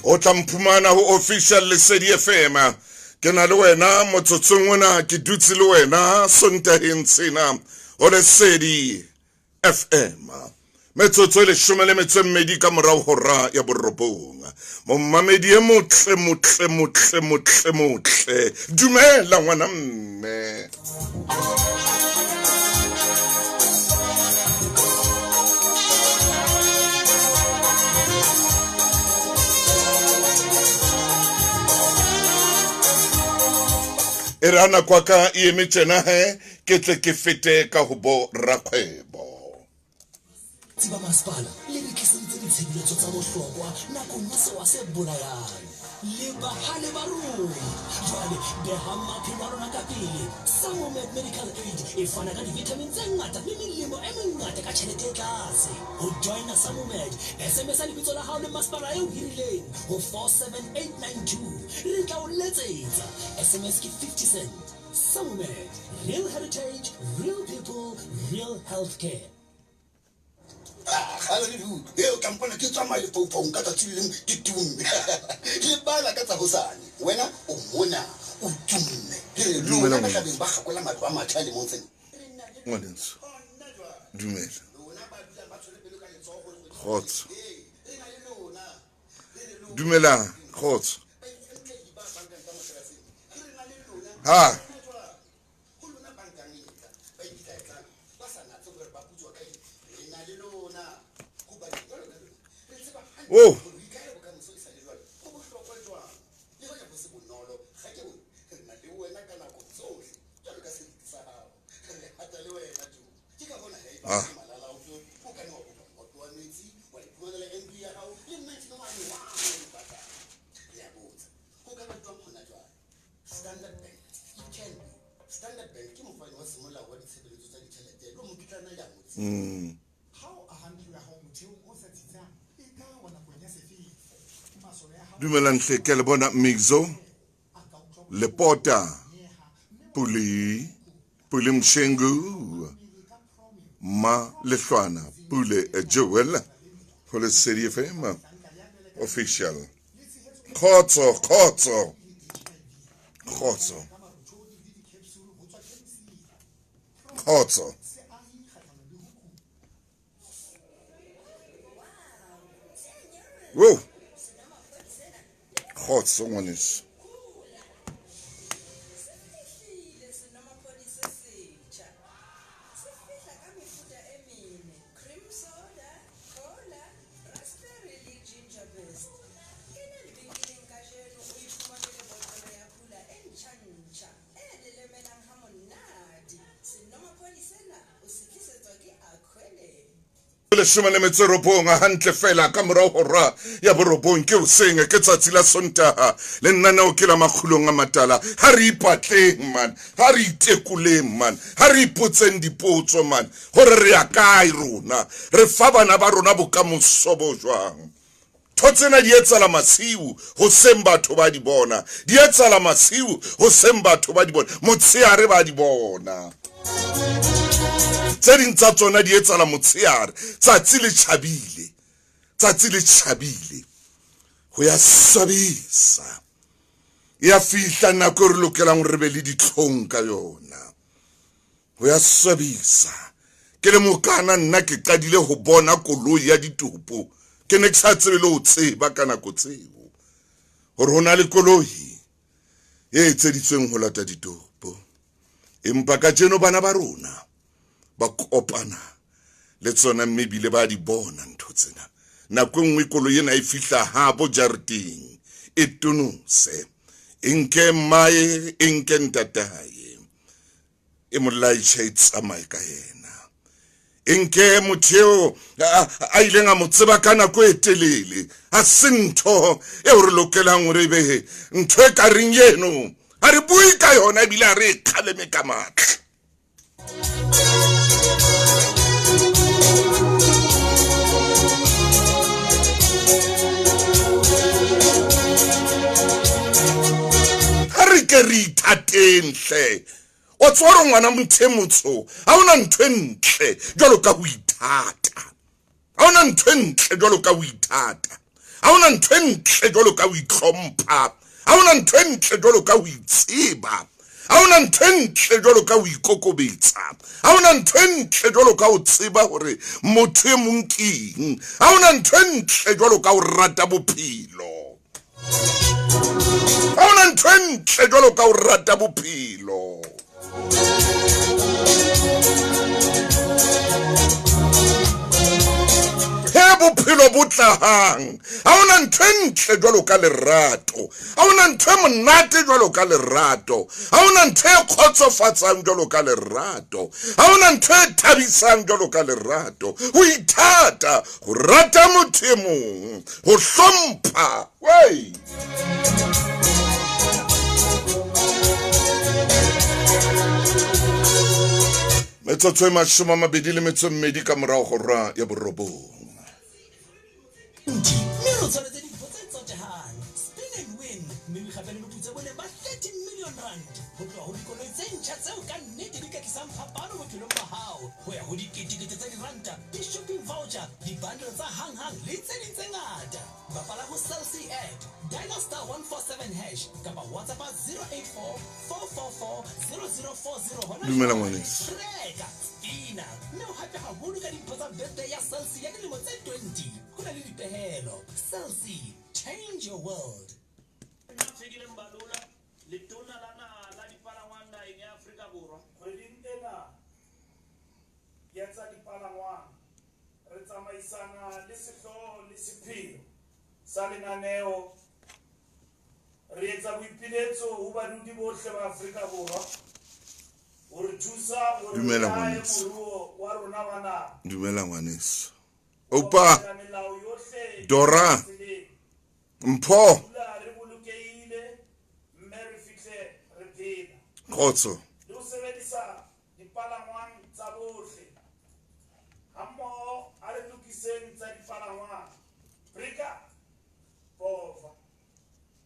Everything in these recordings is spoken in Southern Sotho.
O tla mphumana ho Official Lesedi FM. Ke na le wena motsotsong ona, ke dutse le wena Sontaheng sena ho Lesedi FM. Metsotso e leshome le metso e mmedi ka morao hora ya borobong. Momamedi e motle motle motle motle motle. Dumela ngwana mme. E re ha nako ya ka e eme tjena he, ke tle ke fete ka ho bo rakgwebo. Tseba masepala le re tliseditse ditshebeletso tsa bohlokwa nakong ya sewa se bolayang. Le bahale ba rona. Jwale behang maphelo a lona ka pele. Samomed Medical Aid e fana ka di-vitamin tse ngata le melemo e mengata ka tjhelete e tlase. Ho joina Samomed, SMS-a lebitso la hao le masepala e o hirileng ho 47892. Re tla o letsetsa. SMS ke 50 cent. Samomed, real heritage, real people, real healthcare. Ee, o tla mpona ke tsamaya lefaufaung ka tsatsi le lengwe ke tumme. Lebala ka tsa hosane, wena o mona o tumme. Ke re lona ba tlabeng ba kgakola matlo a matjha lemong sena. Ngwanenso, dumela. Kgotso. Dumelang, kgotso. Ha. Oh. Ah. Mm. Dumelang hle ke le bona Mixo Lepota Pule Pule Mshengu Ma Lehlwana Pule Joel ho Lesedi FM official. Khotso khotso khotso khotso. Wo. Kgotso ngwaneso. Leshome le metso e robong hantle fela ka morao hora ya borobong ke hoseng ke tsatsi la Sontaha le nnaneo ke la makgulong a matala. Ha re ipatleng man, ha re itekoleng man, ha re ipotseng dipotso man gore re ya kae rona, re fa bana ba rona bokamoso bo jwang. Ntho tsena di etsala masiu hoseng batho ba di bona, di etsala masiu hoseng batho ba di bona, motsheare ba di bona. Tse ding tsa tsona di etsala motsheare, tsatsi le tjhabile, tsatsi le tjhabile. Ho ya swabisa. Ya fihla nako e re lokelang hore re be le ditlhong ka yona. Ho ya swabisa. Ke le mokana nna ke qadile ho bona koloi ya ditopo. Ke ne ke sa tsebe le ho tseba ka nako tseo hore ho na le koloi e etseditsweng ho lata ditopo. Empa kajeno bana ba rona ba kopana le tsona mme ebile ba di bona ntho tsena. Nako e nngwe koloi ena e fihla habo jareteng e tonose, e nke mmae, e nke ntatae. e mo laetšha e tsamaye ka yena e nke motho eo a ileng a mo tseba ka nako e telele a se ntho eo re lokelang gore e be ntho e ka reng eno a re bue ka yona ebile a re e kgaleme ka maatla. Ha re ke re ithateng hle. Wa tseba hore ngwana motho e motsho ha ona ntho e ntle jwalo ka ho ithata. Ha ona ntho e ntle jwalo ka ho ithata. Ha hona ntho e ntle jwalo ka ho itlhompha. Ha hona ntho e ntle jwalo ka ho itseba. Ha hona ntho e ntle jwalo ka ho ikokobetsa. Ha hona ntho e ntle jwalo ka ho tseba hore motho e mong keng. Ha hona ntho e ntle jwalo ka ho rata bophelo. Ha hona ntho e ntle jwalo ka ho rata bophelo. He bophelo bo tlahang. Ha hona ntho e ntle jwalo ka lerato. Ha hona ntho e monate jwalo ka lerato. Ha hona ntho e kgotsofatsang jwalo ka lerato. Ha hona ntho e thabisang jwalo ka lerato. Ho ithata, ho rata motho e mong, ho hlompha. Wei! Metsotso e 28 ka morago go hora ya borobong. Mme re o tshwaretse dimpho tse tsotehang. Spin and win mme o ikgapele meputso e boleng ba 30 million rand ho tloha ho dikoloi tse ntjha tseo ka nnete di ka tlisang phapano bophelong ba hao ho ya ho diketekete tsa diranta, di-shopping voucher, di-bundle tsa hanghang le tse ding tse ngata. Bapala ho Cell C app, dialer star 147 hash kapa WhatsAppa 084 444 0040 hona Dumela jwale. ngwaneso. Reka, spina mme o hape haholo ka dimpho tsa birthday ya Cell C ya dilemo tse 20. Ho na le dipehelo. Cell C, change your world. Nna Fikile Mbalula, Letona la Naha la Dipalangwang naheng ya Afrika Borwa. Kgweding ena ya tsa dipalangwang, re tsamaisana le sehlooho le sepheo sa lenaneo. Re etsa boipiletso ho badudi bohle ba Afrika Borwa ho re thusa hore re Dumela ahe ngwaneso. moruo wa rona wa naha. Dumela ngwaneso. Ho Oupa, obamela melao yohle Dora, e tseleng. Mpho. Dula re bolokehile mme re fihle re phela. Kgotso. Le ho sebedisa dipalangwang tsa bohle. Hammoho a re lokiseng tsa dipalangwang. Brika, Bova.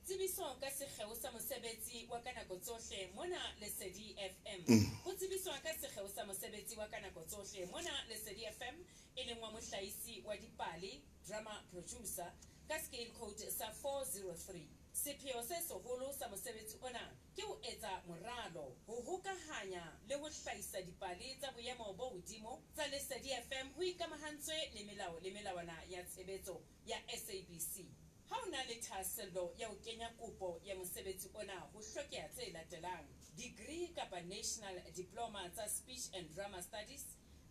Tsebiso ka sekgeo sa mosebetsi wa ka nako tsohle mona Lesedi FM. Ho tsebiswa ka sekgeo sa mosebetsi wa ka nako tsohle mona Lesedi FM e leng wa mohlahisi wa dipale, drama producer, ka scale code sa 403. Sepheo se seholo sa mosebetsi ona ke ho etsa moralo, ho hokahanya le ho hlahisa dipale tsa boemo bo hodimo tsa Lesedi FM ho ikamahantswe le melao le melawana ya tshebetso ya SABC. Ha o na le thahasello ya ho kenya kopo ya mosebetsi ona ho hlokeha tse latelang, Degree kapa National Diploma tsa Speech and Drama Studies,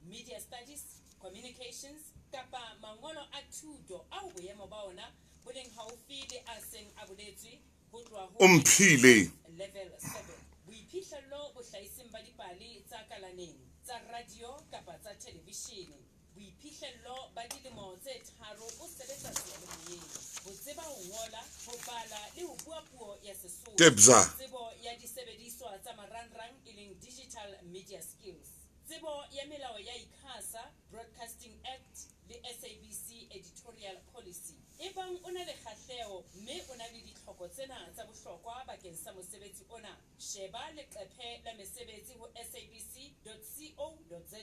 Media Studies, Communications kapa mangolo a thuto ao boemo ba ona bo leng haufi le a seng a boletswe ho tloha ho O mphile. Level 7. Boiphihlello bohlahising ba dipale tsa kalaneng, tsa radio kapa tsa thelevishene. Boiphihlello ba dilemo tse tharo o sebetsa seyalemoyeng. Ho tseba ho ngola, ho bala le ho bua puo ya Sesotho. Tebza. Tsebo ya disebediswa tsa marangrang e leng digital media skills. Tsebo ya melao ya ICASA, Broadcasting Act le SABC Editorial Policy. Ebang o na le kgahleho mme o na le ditlhoko tsena tsa bohlokwa bakeng sa mosebetsi ona, sheba leqephe la mesebetsi ho sabc.co.za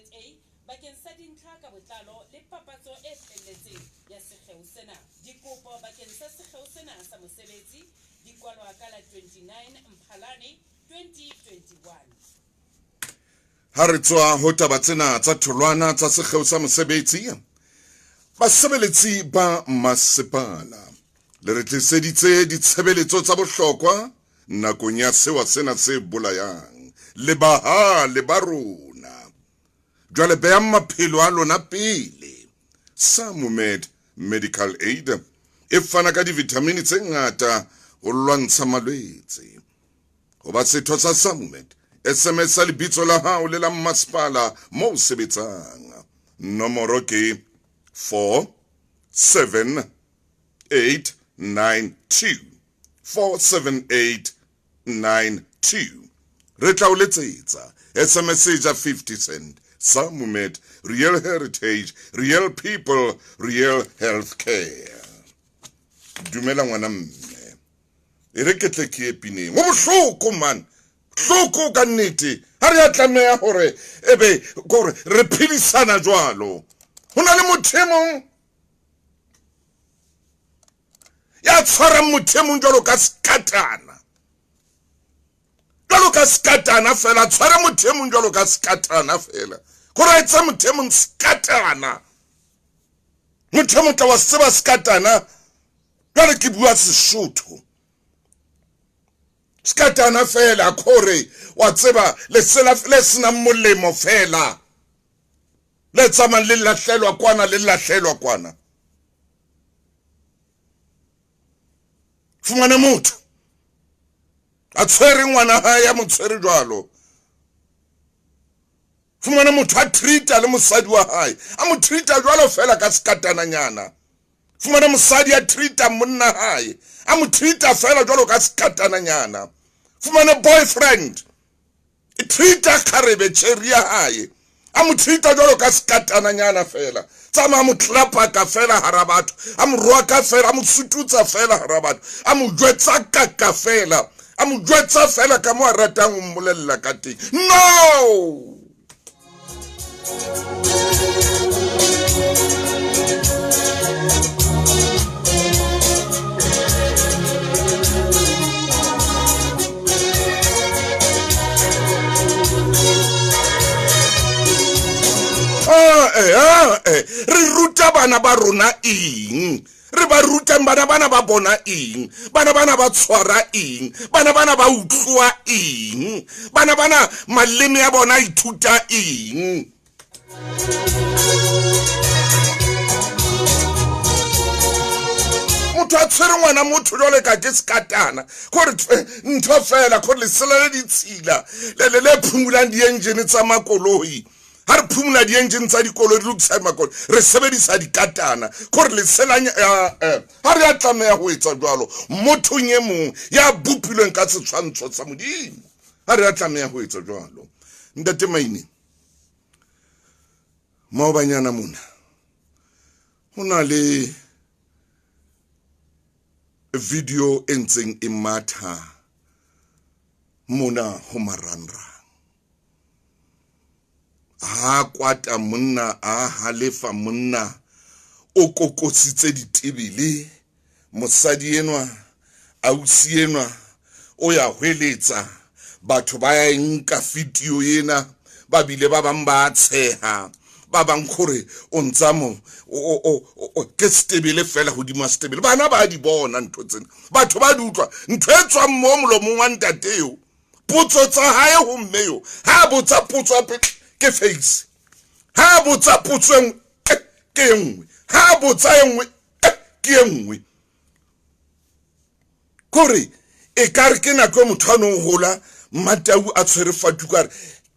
bakeng sa dintlha ka botlalo le papatso e felletseng ya sekgeo sena. Dikopo bakeng sa sekgeo sena sa mosebetsi di kwalwa ka la 29 Mphalane 2021. Ha re tswa ho taba tsena tsa tholwana tsa sekgeo sa mosebetsi, basebeletsi ba masepala le re tliseditse ditshebeletso tsa bohlokwa nakong ya sewa sena se bolayang le bahale ba rona. Jwale behang maphelo a lona pele. Samumed Medical Aid e fana ka divithamini tse ngata ho lwantsha malwetse. Ho ba setho sa Samumed, SMS sa lebitso la hao le la mmasepala mo o sebetsang. Nomoro ke 47892. 47892. Re tla o letsetsa. SMS e ja 50 cent. Samumed, real heritage, real people, real health care. Dumela ngwana mme. E re ke tle ke ye pineng. Ho bohloko man. Hloko ka nnete. Ha re a tlameha hore ebe kore re phedisana jwalo. Ho na le motho e mong. Ya tshwarang motho e mong jwalo ka sekatana, jwalo ka sekatana fela, tshwara motho e mong jwalo ka sekatana fela, gore a etse motho e mong sekatana. Motho e mong tla wa tseba sekatana, jwale ke bua Sesotho. Sekatana fela, kore wa tseba lesela le senang molemo fela, le tsamayang le lahlelwa kwana, le lahlelwa kwana. Fumane motho a tshwere ngwana hae, a mo tshwere jwalo. Fumane motho a treata le mosadi wa hae, a mo treata jwalo fela ka sekatananyana. Fumane mosadi a treata monna hae, a mo treata fela jwalo ka sekatananyana. Fumane boyfriend e treata kgarebe cherry ya hae, a mo treata jwalo ka sekatananyana fela. Tsamaya a mo tlapaka fela hara batho, a mo roaka fela, a mo sututsa fela hara batho, a mo jwetsa kaka fela, a mo jwetsa fela ka mo a ratang ho mmolella ka teng. No! Re ruta bana ba rona eng? Re ba rutang bana bana ba bona eng? Bana bana ba tshwara eng? Bana bana ba utlwa eng? Bana bana maleme a bona a ithuta eng? Motho a tshwere ngwana motho jwale ka ke sekatana, gore ntho fela, gore lesela le ditshila le le phumulang di-engine tsa makoloi. Ha re phumula di-engine tsa dikoloi, di lokisa makoloi, re sebedisa dikatana, gore lesela ha re a tlameha ho etsa jwalo mothong e mong ya bopilweng ka setshwantsho sa Modimo. Ha re a tlameha ho etsa jwalo. Ntate Maine, maobanyana mona ho na le video e ntseng e matha mona ho marangrang. Ha kwata monna, a halefa monna, o kokositse ditebele. Mosadi enwa, ausi enwa, o ya hweletsa, batho ba ya nka video ena, ba bile ba bang ba tsheha, ba bang gore o ntsa mo o ke setebele fela hodima setebele. Bana ba di bona ntho tsena, batho ba di utlwa ntho e tswang mo molomong wa ntate eo. Potso tsa hae ho mme eo, ha botsa potso ya pele ke face, ha botsa potso e nngwe ke e nngwe, ha botsa e nngwe ke e nngwe. Kore e ka re ke nako e motho a nong hola, Mmatau a tshwere fatuku a re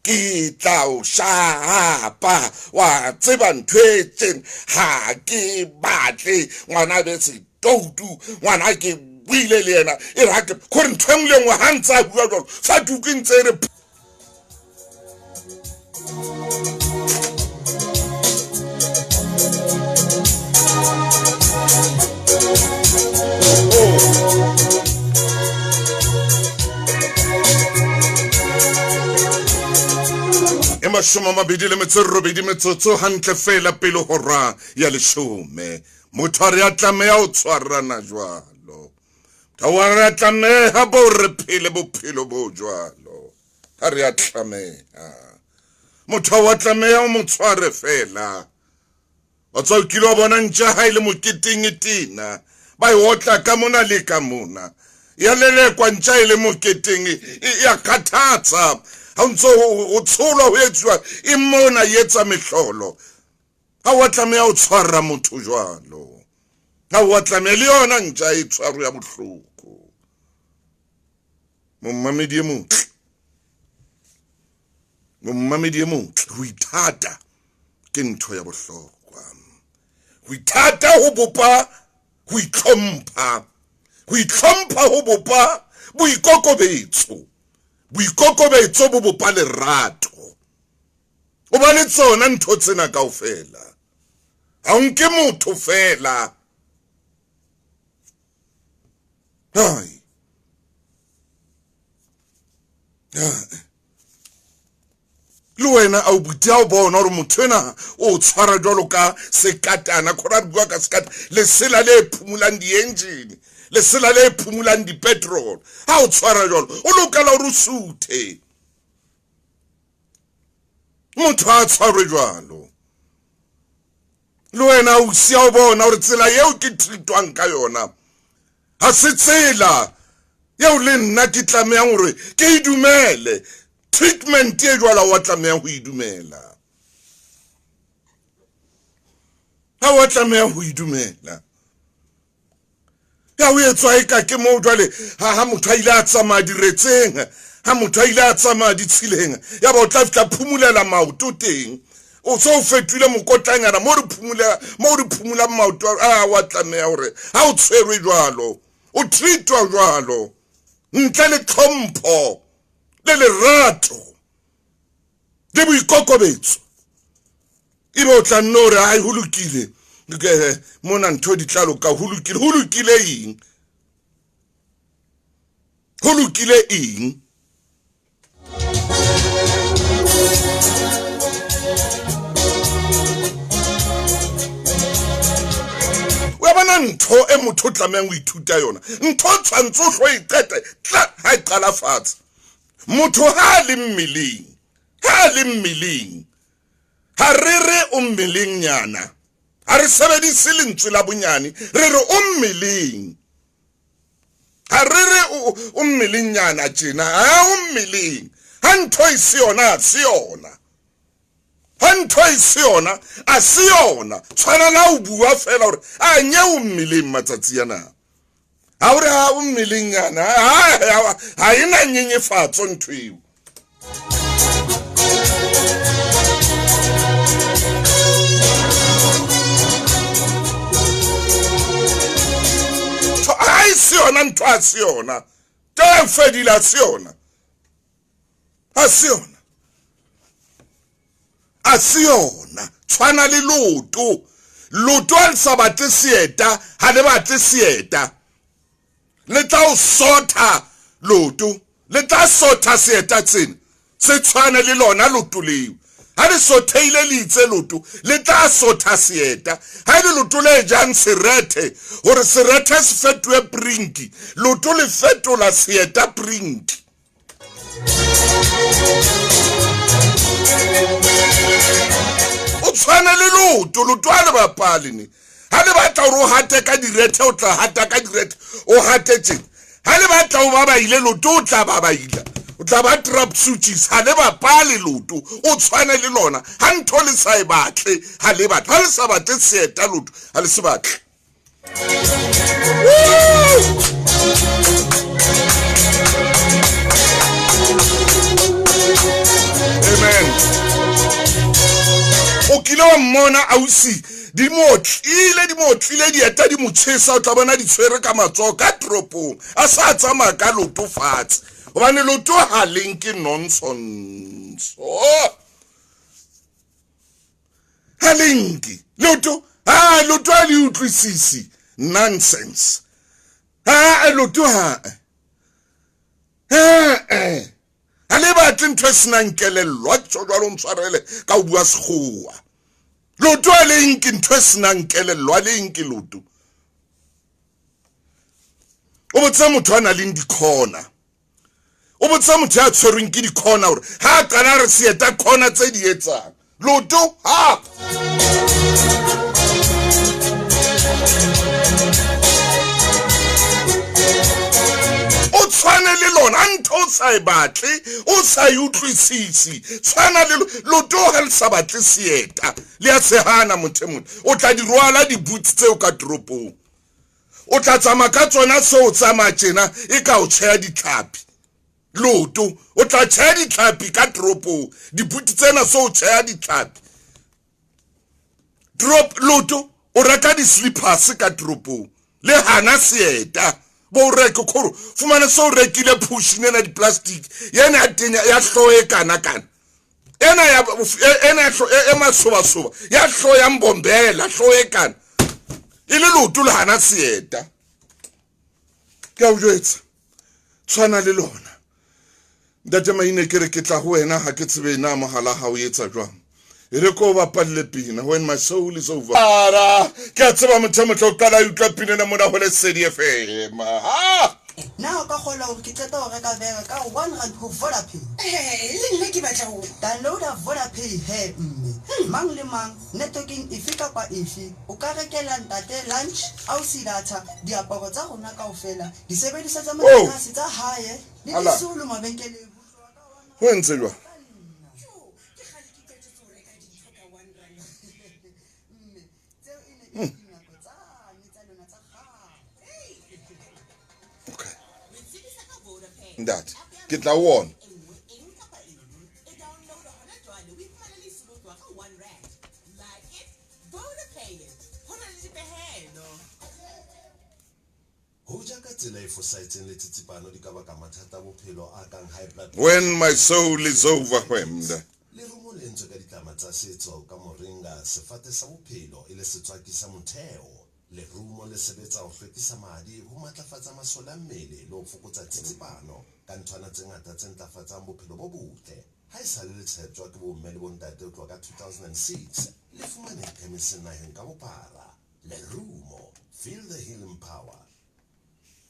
ke tla o shapa, wa tseba ntho e tjena, ha ke batle ngwana be setoutu, ngwana ke buile le yena e re ha ke gore ntho e nngwe le nngwe ha ntse a bua jwalo, fatuku e ntse e re e 28 metsotso hantle fela pele hora ya 10. Motho a re a tlameha ho tshwarana jwalo, motho a re a tlameha bo re phele bophelo bo jwalo, ha re a tlameha. Motho wa tlameha o mo tshware fela. Wa tswa o kile wa bona ntja ha e le moketeng e tena, ba e otla ka mona le ka mona, ya lelekwa ntja e le moketeng, e ya kgathatsa. Ha o ntso o tsholwa ho etsuwa e mona, e etsa mehlolo. Ha wa tlameha ho tshwara motho jwalo, ha wa tlameha le yona ntja e tshwaro ya bohloko. Mommamedi e motle, mommamedi e motle, ho ithata ke ntho ya bohlokwa. Ho ithata ho bopa ho itlhompha, ho itlhompha ho bopa boikokobetso, boikokobetso bo bopa lerato. O ba le tsona ntho tsena kaofela, ha o nke motho fela. Hai. Le wena a o buti ha o bona hore motho ena o tshwara jwalo ka sekatana, khona re bua ka sekatana, lesela le phumulang di-engine Lesela le phumulang di-petrol. Ha o tshwara jwalo, o lokela hore o suthe. Motho a tshwarwe jwalo. Le wena o sia o bona hore tsela eo ke treatwang ka yona ha se tsela eo le nna ke tlamehang hore ke e dumele. Treatment e jwalo wa tlameha ho e dumela. Ha wa tlameha ho e dumela. Ya o etswa eka ke moo jwale ha motho a ile a tsamaya diretseng, ha motho a ile a tsamaya ditshileng, ya ba o tla fihla phumulela maoto teng. O so o fetohile mokotlanyana mo re phumulela, mo re phumulang maoto a wa tlameha hore ha o tshwerwe jwalo, o treatwa jwalo ntle le tlhompho le lerato le boikokobetso. Ebe o tla nna o re ai ho lokile, mona ntho di tla loka, ho lokile. Ho lokile eng? Ho lokile eng? Wa bona ntho e motho o tlamehang ho ithuta yona, ntho o tshwanetse o hlo e qete tla ha e qala fatshe. Motho ha a le mmeleng, ha a le mmeleng, ha re re o mmeleng nyana, ha re sebedise lentswe la bonyane, re re o mmeleng. Ha re re o mmeleng nyana tjena, ha o mmeleng. Ha ntho e se yona, ha se yona. Ha ntho e se yona, a se yona. Tshwana la o bua fela hore a nye o mmeleng matsatsi ana. Ha o re ha o mmeleng nyana, ha e na nyenyefatso ntho eo. Ha e se yona ntho, ha se yona. Taba e fedile, ha se yona. Ha se yona. Ha se yona. Tshwana le loto. Loto ha le sa batle seeta, ha le batle seeta. Le tla o sotha loto. Le tla sotha seeta tsena. Se tshwane le lona loto leo. Ha le sotheile le itse loto, le tla sotha seeta. Ha e le loto le jang serethe, hore serethe se fetohe prinki, loto le fetola seeta prinki. O tshwana le loto, loto ha le bapale ne. Ha le batla hore o hate ka direthe, o tla hata ka direthe, o hate tjena. Ha le batla o babaile loto, o tla babaila. O tla ba trapsutjis, ha le bapale loto, o tshwane le lona. Ha ntho le sa e batle, ha le batle. Ha le sa batle seeta loto, ha le se batle. Amen. O kile wa mmona ausi di mo tlile, di mo tlile dieta di mo tjhesa, o tla bona di tshwere ka matsoho ka toropong, a sa tsamaya ka loto fatshe. Hobane loto ha le nke nonsense. Oh! Ha le nke loto, ha loto ha le utlwisisi nonsense. Ha loto ha ha le batle ntho e senang kelello. Ha ke tjho jwalo, ntshwarele ka ho bua sekgowa. Loto ha le nke ntho e senang kelello, ha le nke loto. O botse motho a nang le dikhona, o botse motho ya tshwerweng ke dikhona hore ha a qala re seeta khona tse di etsang loto ha. O tshwane le lona, ha ntho o sa e batle, o sa e utlwisisi, tshwana le loto ha le sa batle seeta, le a sehana motho e mong. O tla di rwala di-boots tseo ka toropong, o tla tsamaya ka tsona, seo o tsamaya tjena e ka o tjheha ditlhapi. Loto o tla tjheha ditlhapi ka toropong, dibuti tsena so o tjheha ditlhapi. Drop loto o reka di-slippers ka toropong, le hana seeta bo o reke kgoro, fumane se o rekile pushing ena di-plastic ena ya tenya ya hlooho e kana kana ena ya ena ya e masobasoba ya hlooho ya mbombela, hlooho e kana e le loto le hana seeta. Ke a o jwetsa, tshwana le lona. Ntate Maine, ke re ke tla ho wena, ha ke tsebe na mohala ha o etsa jwang. E re ko bapalle pina when my soul is over. Ara, ke a tseba motho e motle o qala a utlwa pina ena mona ho Lesedi FM. Ha! Na o ka kgolwa hore ke qeta ho reka vere ka one rand ho Vodapay? Ee, le nna ke batla ho. Downloada Vodapay he mme. Mang le mang, networkeng efe kapa efe, o ka rekela ntate lunch, ausi data, diaparo tsa rona kaofela, disebediswa tsa Oh! motlakase tsa hae le Ala. disolo mabenkeleng ho tloha ka one Ho entse jwang? ka nna. Tjo, ke kgale ke qetetse ho reka dintho ka one rand. Mme tseo e ne e le dinako tsane tsa lona tsa kgale. Okay. Ntate, ke tla ho ona. Ho ja ka tsela e fosahetseng le tsitsipano di ka baka mathata a bophelo a kang high blood When my soul is overwhelmed. Lerumo le entswe ka ditlama tsa setso ka moringa, sefate sa bophelo, e le setswaki sa motheo. Lerumo le sebetsa ho hlwekisa madi, ho matlafatsa masole a mmele le ho fokotsa tsitsipano ka nthwana tse ngata tse ntlafatsang bophelo bo botle. Ha esale le tsheptjwa ke bomme le bontate ho tloha ka 2006, le fumaneha khemiseng naheng ka bophara. Lerumo, feel the healing power.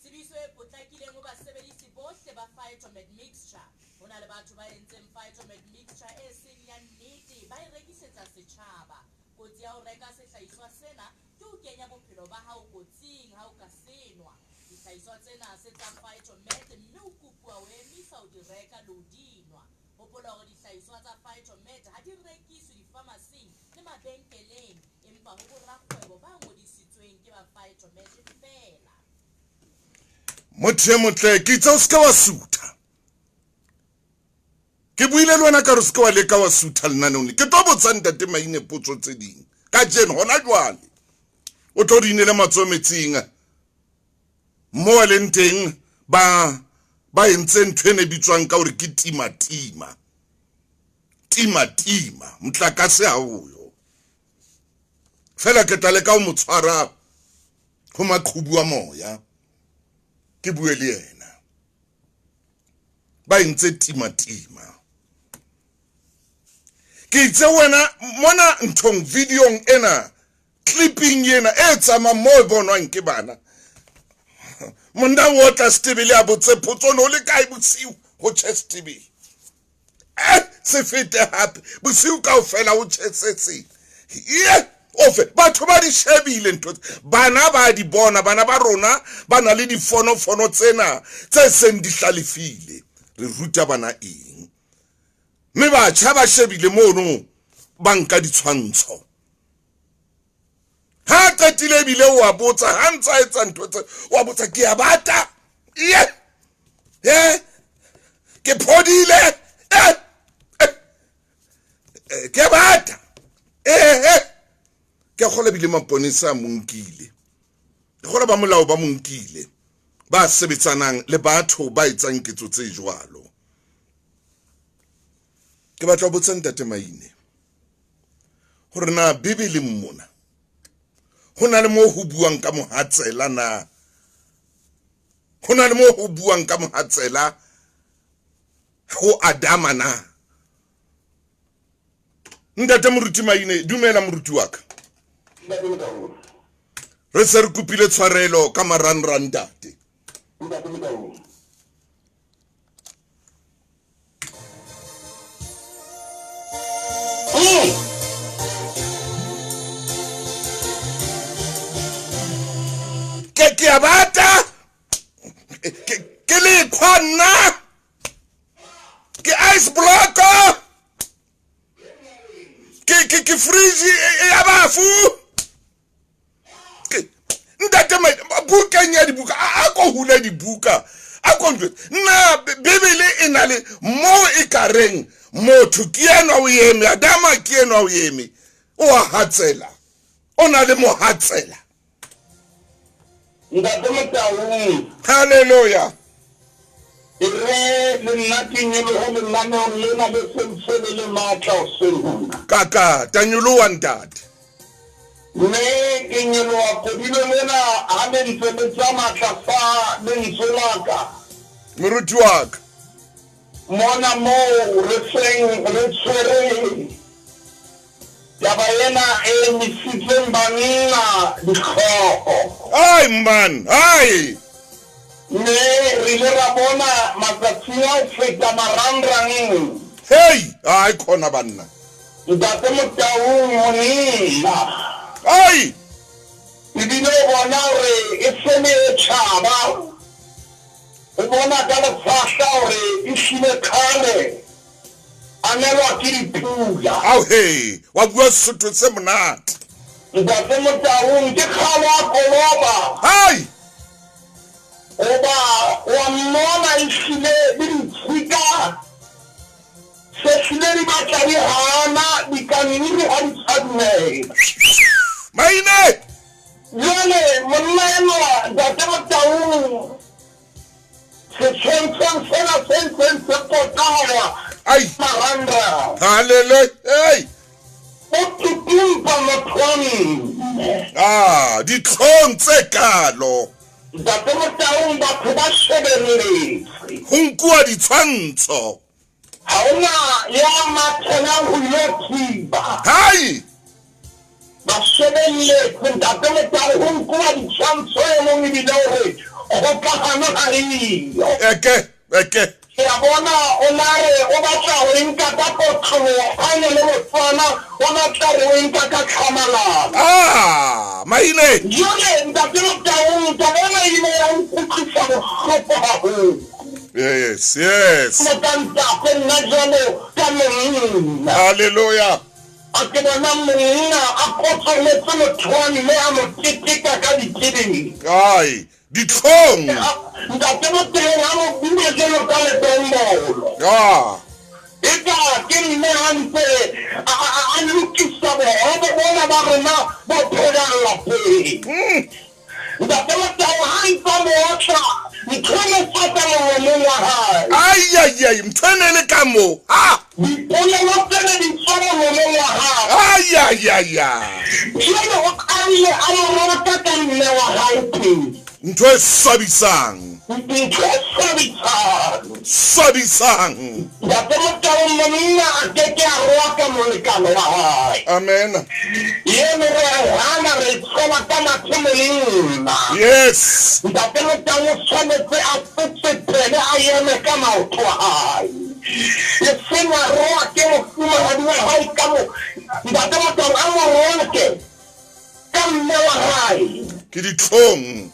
Tsebiso e potlakileng ho basebedisi bohle ba Phytomed Mixture. Ho na le batho ba entseng Phytomed Mixture e seng ya nnete ba e rekisetsa setjhaba. Kotsi ya ho reka sehlahiswa sena ke ho kenya bophelo ba hao kotsing ha o ka se nwa. Dihlahiswa tsena se tsa Phytomed mme o kopuwa ho emisa ho di reka le ho di nwa. Hopola hore dihlahiswa tsa Phytomed ha di rekiswe difamasing le mabenkeleng empa ho borakgwebo ba ngodisitsweng ke ba Phytomed feela. Motho e motle, ke itse o se ke wa sutha. Ke buile le wena ka re o se ke wa leka wa sutha lenaneong le. Ke tlo botsa ntate Maine potso tse ding kajeno hona jwale. O tlo di inele matsoho metsing mo a leng teng ba ba entse ntho e ne bitswang ka hore ke tima tima. Tima tima, motlakase ha o yo. Fela ke tla leka ho mo tshwara ho maqhubu a moya. Ke bue le yena. Ba entse tima tima. Ke itse wena mona nthong videong ena clipping ena e tsamayang mo e bonwang ke bana. Monna o tla Setebele a botse potso no le kae bosiu ho tjhe Setebele. Se fete hape bosiu kaofela ho tjhe se seng. Ye ofe batho ba di shebile ntho tse. Bana ba di bona, bana ba rona ba na le difonofono tsena tse seng di hlalefile. Re ruta bana eng? Mme batjha ba shebile mono ba nka ditshwantsho. Ha qetile ebile o a botsa, ha ntsa etsa ntho tse, o a botsa ke a bata. Ye. Ye. Ke phodile. Ke bata. Ke kgola bile maponesa a mo nkile. Ke kgola ba molao ba mo nkile. Ba sebetsanang le batho ba etsang ketso tse jwalo. Ke batla ho botsa ntate Maine hore na Bibeleng mona ho na le moo ho buang ka mohatsela na? Ho na le moo ho buang ka mohatsela ho Adama na? Ntate Moruti Maine, dumela moruti wa ka. Re se re kopile tshwarelo ka marangrang ntate. Ke ke a bata. Ke lekhwa nna. Ke ice block. Ke fridge ya bafu. Ke ntate Maine, bukeng ya dibuka, a ko hule dibuka. A ko njwetse. Nna Bibele e na le mo e ka reng motho ke enwa o eme, Adama ke enwa o eme, o a hatsela, o na le mohatsela. Ntate Motaung. Hallelujah. E re le nna ke nyolohe lenaneong lena le sentse le le matla hoseng hona. Kaka, ta nyoloha ntate. Mme ke nyoloha kodilo lena ha le ntse le tsamaya tlasa lentswe la ka. Moruti wa ka. Mona moo re seng re tshwere Taba ena e emisitseng banna dihlooho. Ai man, ai! Mme re ile ra bona matsatsing a ho feta marangrangeng. Hei, ai khona banna. Ntate Motaung monna. Ai! Ebile o bona hore e se le e tjhaba. O bona ka lefahla hore e hlile khale a nelwa ke dipula. Ao he, wa bua Sesotho se monate. Ntate Motaung ke kgale a koloba. Hai! Hoba wa mmona ehlile le ditshika se hlile di batla di hana, dikaniri ha di sa dumela. Maine! Jwale monna enwa Ntate Motaung setshwantshong sena se ntseng se potahwa Ai! marangrang. Hallelujah! Hey! O tutumpa motho wa mme. Ah, ditlhong tse kalo. Ntate Motaung batho ba shebelletse. Ho nkuwa ditshwantsho. Ha hona ya mathelang ho ilo thiba. Hai! Ba shebelletse Ntate Motaung ho nkuwa ditshwantsho e mong ebile o re kgokahano ha eyo. Eke, eke. Ke a bona o na re o batla ho e nka ka kotloloho ha e ne le Motswana o na tla re o e nka ka tlhamalalo. Ah, maine! Jwale Ntate Motaung taba ena e ile ya nkutlwisa bohloko haholo. Yes, yes. Jwalo ka ntate nna jwalo ka monna. Hallelujah. A ke bona monna a kgotsoletse motho wa mme a mo keteka ka dikebeng. Ai, ditlhong. Ntate Motaung a mo bina jwalo ka ledombolo. Ah. Eka ke mme ha ntse a lokisa bohobe bona ba rona bo phelang lapeng. Ntate Motau ha ntsa mo otla, ntho e ne tswa ka molomong wa hae. Ai, ai, ai, ntho e ne le ka mo. Ha! Dipolelo tse ne di tswa molomong wa hae. Ai, ai, ai, ai. Jwale o qadile a mo rata ka mme wa hae pele. Ntho e swabisang. Ntho e swabisang. Swabisang. Ntate Motau monna a ke ke a roaka molekane wa hae. Amen. Eno re a e hana re e tshela ka mathe monna. Yes. Ntate Motau o tshwanetse a tsetsepele a eme ka maoto a hae. E seng a roake mofumahadi wa hae ka mo Ntate Motau a mo roake ka mme wa hae. Ke ditlhong.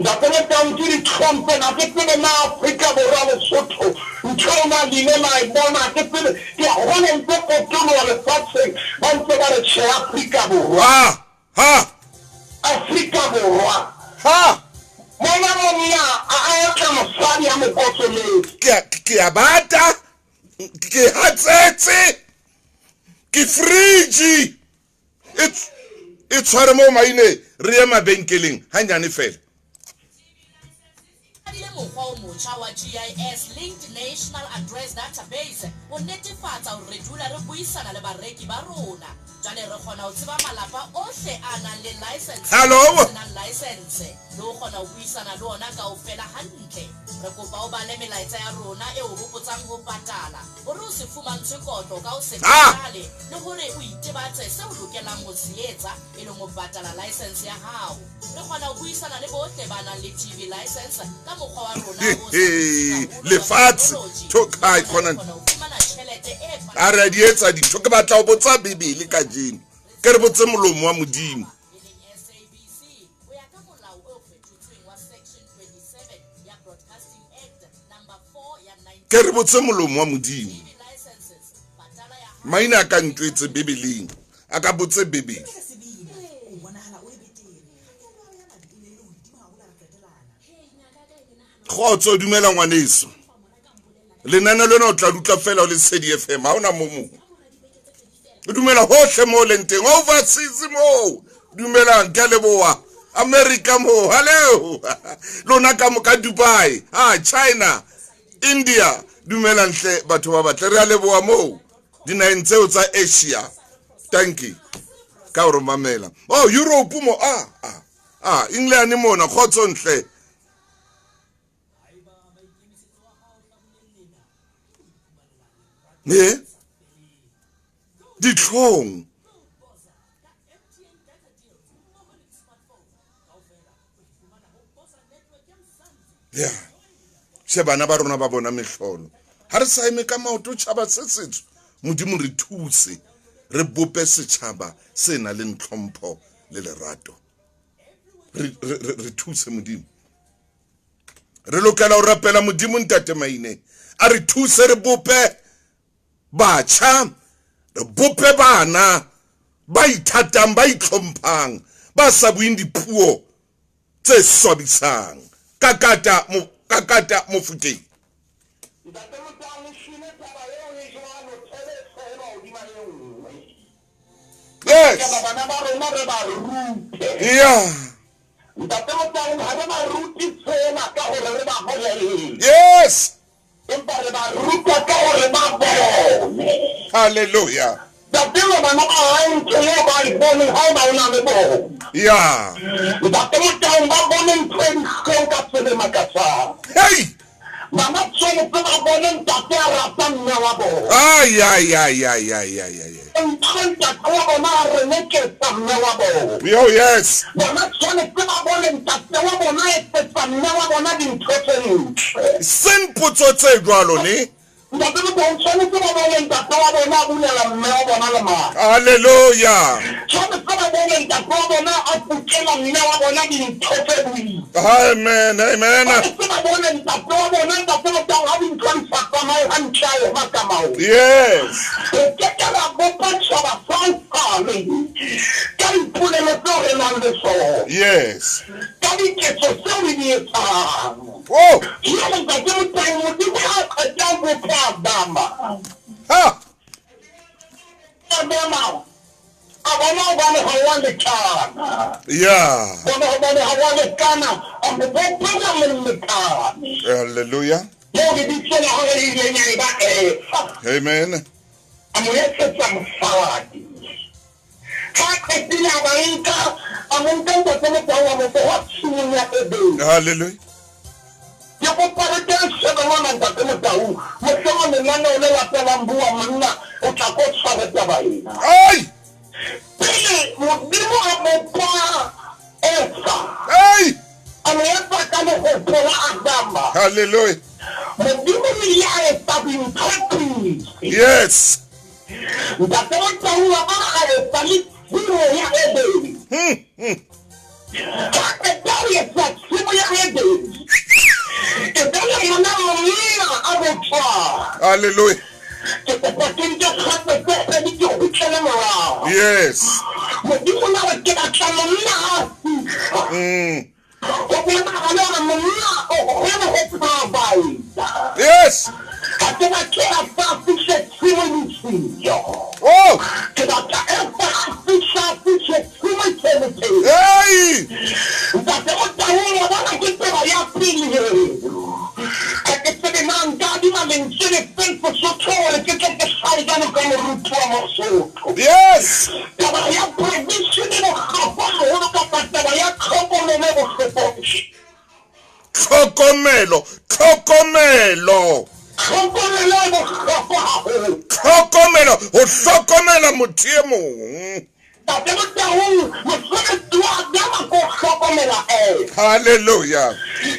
Ntate Motau ke ditlhong tsena ha ke tsebe na Afrika Borwa Lesotho ntho eo na le ile la e bona ha ke tsebe ke a bona e ntse potoloha lefatsheng ba ntse ba re tjhe Afrika Borwa. Ha! Ha! Afrika Borwa. Ha! Bona monna a otla mosadi a mo kotsoletse. Ke a ke a bata ke hatsetse ke fridge e e tshware moo maine re ye mabenkeleng hanyane fela. Qadile mokgwa o motjha wa GIS Linked National Address Database ho netefatsa hore re dula re buisana le bareki ba rona. Jwale re kgona ho tseba malapa ohle a nang le laesense le Hallo? a se nang laesense le ho kgona ho buisana le ona kaofela hantle. Re kopa o bale melaetsa ya rona e o hopotsang ho patala hore o se fumantshwe kotlo ka ho se Ah! patale le hore o itebatse seo o lokelang ho se etsa e leng ho patala laesense ya hao. Re kgona ho buisana le bohle ba nang le TV license ka mokgwa wa rona o sa bitseng haholo wa Lefatshe technology. tho Le kae hona re khona kgona ho fumana tjhelete e a re a di etsa dintho ke batla ho botsa Bibele kajeno ke re botse molomo wa Modimo. e leng SABC ho ya ka molao o fetotsweng wa Section 27 ya Broadcasting Act Number 4 ya Ke re botse molomo wa Modimo. TV licenses patala ya hao Maina a ka ntwetse Bibeleng a ka botse Bibele. Kgotso dumela ngwaneso. Lenane lena o tla dutla fela o le Lesedi FM ha ona mo mong. O dumela hohle mo leng teng overseas mo. Dumelang ke a leboha. America mo. Hello. Lona ka mo ka Dubai, ah China, India. Dumelang hle batho ba batle re a leboha moo. Dinaheng tseo tsa Asia. Thank you. Ka hore mamela. Oh Europe mo ah ah. Ah England mona kgotso ntle. Ne? Ditlhong. Ya she bana ba rona ba bona mehlolo ha re sa eme ka maoto tjhaba se setsho. Modimo re thuse re bope setjhaba se nang le tlhompho le lerato. Re thuse Modimo. Re lokela ho rapela Modimo Ntate Maine a re thuse re bope batjha, re bope bana ba ithatang, ba itlhomphang, ba sa bueng dipuo tse swabisang. Kakata mo kakata mofuteng. Ntate Motang, ehlile taba eo e jwalo, thebe e tshelwa hodima e nngwe. Yes. Lokela bana ba rona re ba rute. Yeah. Ntate Motang, ha re ba rute tsena ka hore re ba bolelle. Yes. Empa re ba ruta ka hore ba bone. Hallelujah. Ntate le bana ba hae ntho eo ba e boneng ha eba o na le bona. Yeah. Ntate Motaung ba bone ntho e dihlong ka tsela e makatsang. Hey. Bana tshwanetse ba bone ntate a rata mme wa bona. Ay ay ay ay ay ay ay. Ntho ntate wa bona a reneketsa mme wa bona. Yo yes. Bona tshwanetse ba bone ntate wa bona a etsetsa mme wa bona dintho tse ntle. Seng potso tse jwalo ne. Ntate Motaung tshwanetse ba bone ntate wa bona a bulela mme wa bona lemati. Hallelujah. Tshwanetse ba bone ntate wa bona a kukela mme wa bona dintho tse boima. Amen. Amen. Tshwanetse ba bone ntate wa bona ntate Motaung ha dintho di sa tsamaye hantle a ema ka maoto. Yes. Re ke ke ra bopa tjhaba sa hosane ka dipolelo tseo re nang le tsona. Yes. Ka diketso tseo re di etsang. Oh. Jwale ntate Motaung Modimo ha a qeta ho bopa Adama. Ha. Adama a bona hobane ha wa lekana. Yeah. Bona hobane ha wa lekana, a mo bopela molekane. Hallelujah. Moo lebitso la hae le ileng ya eba Eva. Amen. A mo etsetsa mosadi. Ha a qetile a ba nka, a mo nka ntate Motaung a mo beha tshimong ya Edene. Hallelujah. Ke kopa re ke re shebe mona ntate Motaung, mohlomong lenaneo le latelang Bua Monna o tla ko tshware taba ena. Ai! Pele Modimo a bopa Eva, Ai! a mo etsa ka lehopo la Adama. Hallelujah. Modimo o ile a etsa dintho pele. Yes. Ntate Motaung a ba a etsa le tshimo ya Edene. Ha qeta ho etsa tshimo ya Edene, e be le hona monna a botjwang. Hallelujah. Ke kopa ke nke kgato tse pedi ke kgutlele morao. Yes. Modimo na re ke batla monna ha a fihla. Ho bonahale hore monna o kgona ho provide. Yes. Ha ke batle a fa a fihle tshimo e le siyo. Oh. Ke batla empa a fihla a fihle tshimo e se le teng. Hey. Ntate Motaung, wa bona ke taba ya pele eo. Ha ke tsebe na nka adima lentswe le feng Sesotho hore ke tle ke hlahe jwalo ka moruti wa Mosotho. Yes. Taba ya provision e bohlokwa haholo kapa taba ya tlhokomelo e bohlokwa. Tlhokomelo, tlhokomelo. Tlhokomelo e bohlokwa haholo. Tlhokomelo, ho hlokomela motho e mong. Tate Motaung, mosebetsi wa Adama ke ho hlokomela Eva. Hallelujah.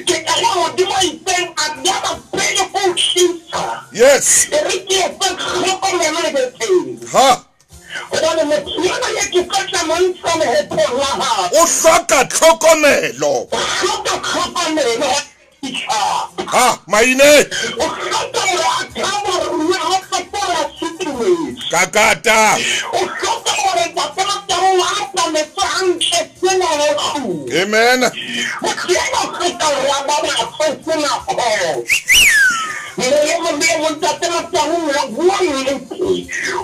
Ke ka hoo Modimo a itseng Adama pele ke o tlisa. Yes. E re ke etse tlhokomelo e be teng. Ha. Hobane motho yena ye ke tlo tla mo ntsha lehopong la hae. O hloka tlhokomelo. O hloka tlhokomelo. Ha, maine. O hloka hore a thabo rue ha qeta hore a sutumetse. Kakata. O hloka hore ntate Motaung a atametse hantle sena ho tlung. Amen. Motho ena o hloka hore a babatswe sena kgotso. Mme e mong le e mong ntate Motaung wa bua nnete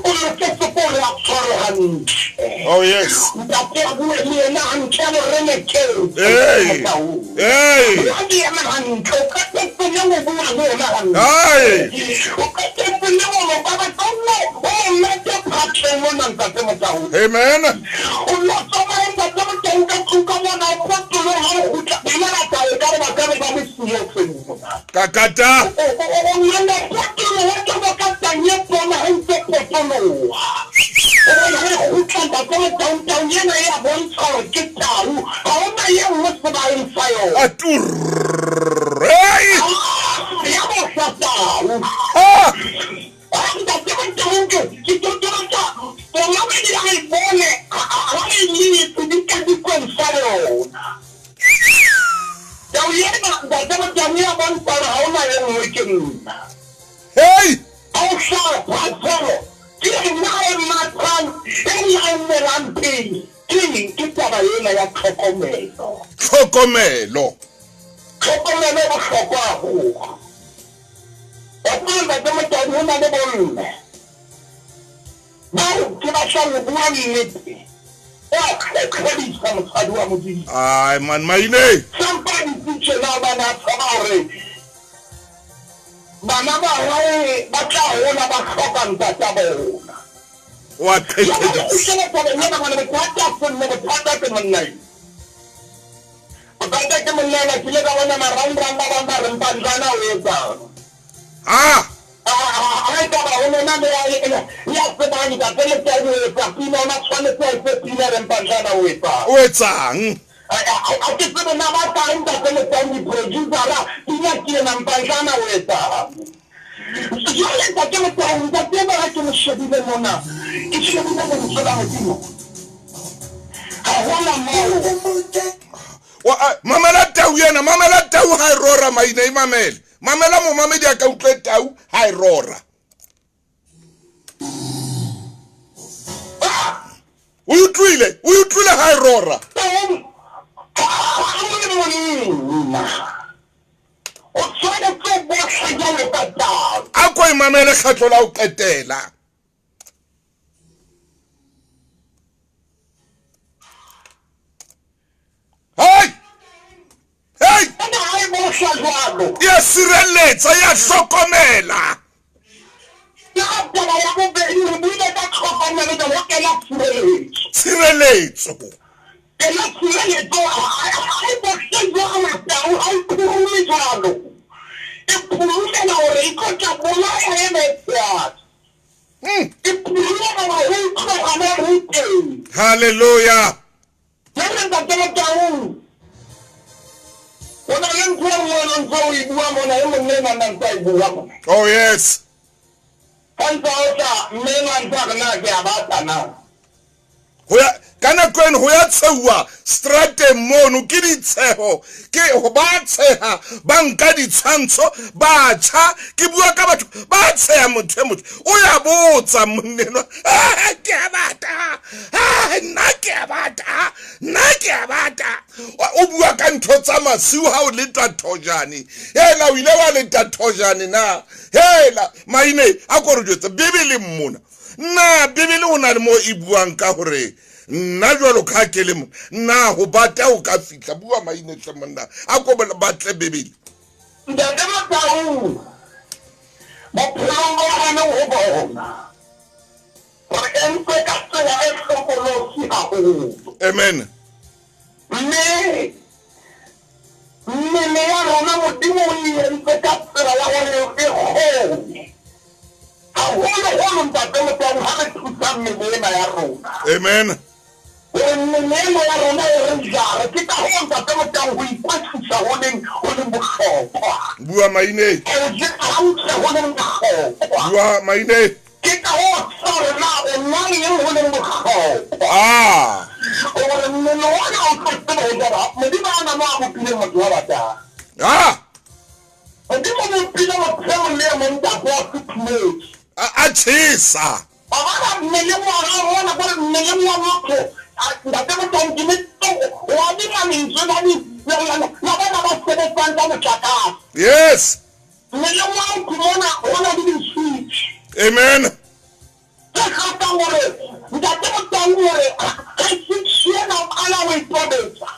o loketse ke hore a tshwarwe hantle. Oh yes. Ntate a bue le yena hantle a mo reneketse Hey. Motaung. Hey. Bua le yena hantle o qetetse neng o bua le yena hantle. Hai. O qetetse neng o mo babatsa o mo o mo mete phatleng mona ntate Motaung. Amen. O no tsamaye ntate Motaung ka tlung ka mona o potoloha ha o kgutla bana ba tla e ka re ba ka be ba le siyo tlung mona. Kakata. O nna potoloha jwalo ka tau e tona ha e ntse potoloha. Hobane ha e kgutla ntate Motaung, tau ena e a bontsha hore ke tau. Ha hona e nngwe sebakeng sa yona. Aturre. Hey! Ya bohla tau. Ah! Ntate Motaung ke totobetsa momamedi a e bone ha re letse dikadikweng sa lona. Tau ena ntate Motaung ya bontsha hore ha hona e nngwe ke nna. Hey! Ha o hlaha phatsholo ke nna e mathang e nna e nnelang pele. Ke eng? Ke taba ena ya tlhokomelo. Tlhokomelo. Tlhokomelo e bohlokwa haholo. Wa tseba Ntate Motadi ho na le bomme bao ke batlang ho bua nnete o a tlhotlhodisa mosadi wa Modimo. Ai man maine. Sampa a dutse tjena hobane a tshaba hore bana ba hae ba tla hola ba hloka ntata bona. O a Jwale qhekehisa. kgutlela tabeng ena hobane bothata se mme bothata ke monna eo. Bothata ke monna ena ke ile ka bona marangrang ba bang ba re Mpanjana o etsang. Ah! Ha e ka ba ho lona le ya ya tsebang ntate Letau o etsa pina ona tshwanetse a etse pina re Mpanjana o etsang. O etsang? A ke tsebe na ba kae ntate Letau di-producer-a pina ke ena Mpanjana o etsang. Jwale ntate Letau ntate ena ha ke mo shebile mona ke shebile lentswe la Modimo. Ha hona moo. Mamela tau ena, mamela tau ha e rora maina e mamele. Mamela momamedi a ka utlwe tau ha e rora. O utlwile, o utlwile ha e rora. Ha o le monna, o tshwanetse o bohle jwalo ka tau. A ko e mamele kgetlo la ho qetela. Hey! Hey! Ena ha e bohla jwalo. E a sireletsa, e a hlokomela. Ka taba ya bobedi re buile ka tlhokomelo jwale ho kena tshireletso. Tshireletso. Kena tshireletso ha e bohle jwalo tau ha e phurume jwalo. E phurumela hore e tlo tla bolaya ena e tshehadi. E phurumela hore ho utlwahale ho teng. Hallelujah. Jwale Ntate Motaung, ho na le ntho e nngwe o ntse o e bua mona, e mong le ena ntse a e bua mona. Oh yes. Ka ntse o tla mme enwa ntse a re na ke a batla na. Ho ya ka nako eno ho ya tsheuwa strateng mono ke ditsheho ke ba tsheha ba nka ditshwantsho ba tjha ke bua ka batho ba tsheha motho e motho o ya botsa monnenwa ke a bata nna ke a bata nna ke a bata o bua ka ntho tsa masiu ha o leta thojane hela o ile wa leta thojane na hela maine a ko re jwetse Bibele mmona na Bibele o na le mo e buang ka hore nna jwalo ka ke le mo na ho bata o ka fihla bua maine tle monna a ko batle Bibele. Ntate Motaung bophelong bo re leng ho bona re entswe ka tsela e hlokolosi haholo. Amen. Mme mmele ya rona Modimo o e entse ka tsela ya hore e kgone haholoholo Ntate Motaung ha re thusa mmele ena ya rona. Amen. Hore mmele ena ya rona e re jare. Ke ka hoo Ntate Motaung ho ikwetlisa ho leng bohlokwa. Bua maine. Ho ja hantle ho leng bohlokwa. Bua maine. Ke ka hoo tseba hore na o nwa eng ho leng bohlokwa. Ah. Hore mmele ona o tlo tseba ho jara. Modimo ha ona moo a bopileng motho wa batang. Ah. Modimo o bopile motho e mong le e mong ntate a futhumetse. A tjhesa. Wa bona mmeleng wa hao mona kore mmeleng wa motho ntate Motaung ke ne wa bina lentswe la bana ba sebetsang ka motlakase. Yes. Mmeleng wa motho mona ho na le di-switch. Amen. Tse hlokang hore ntate Motaung hore ha switch ena o qala ho e tobetsa.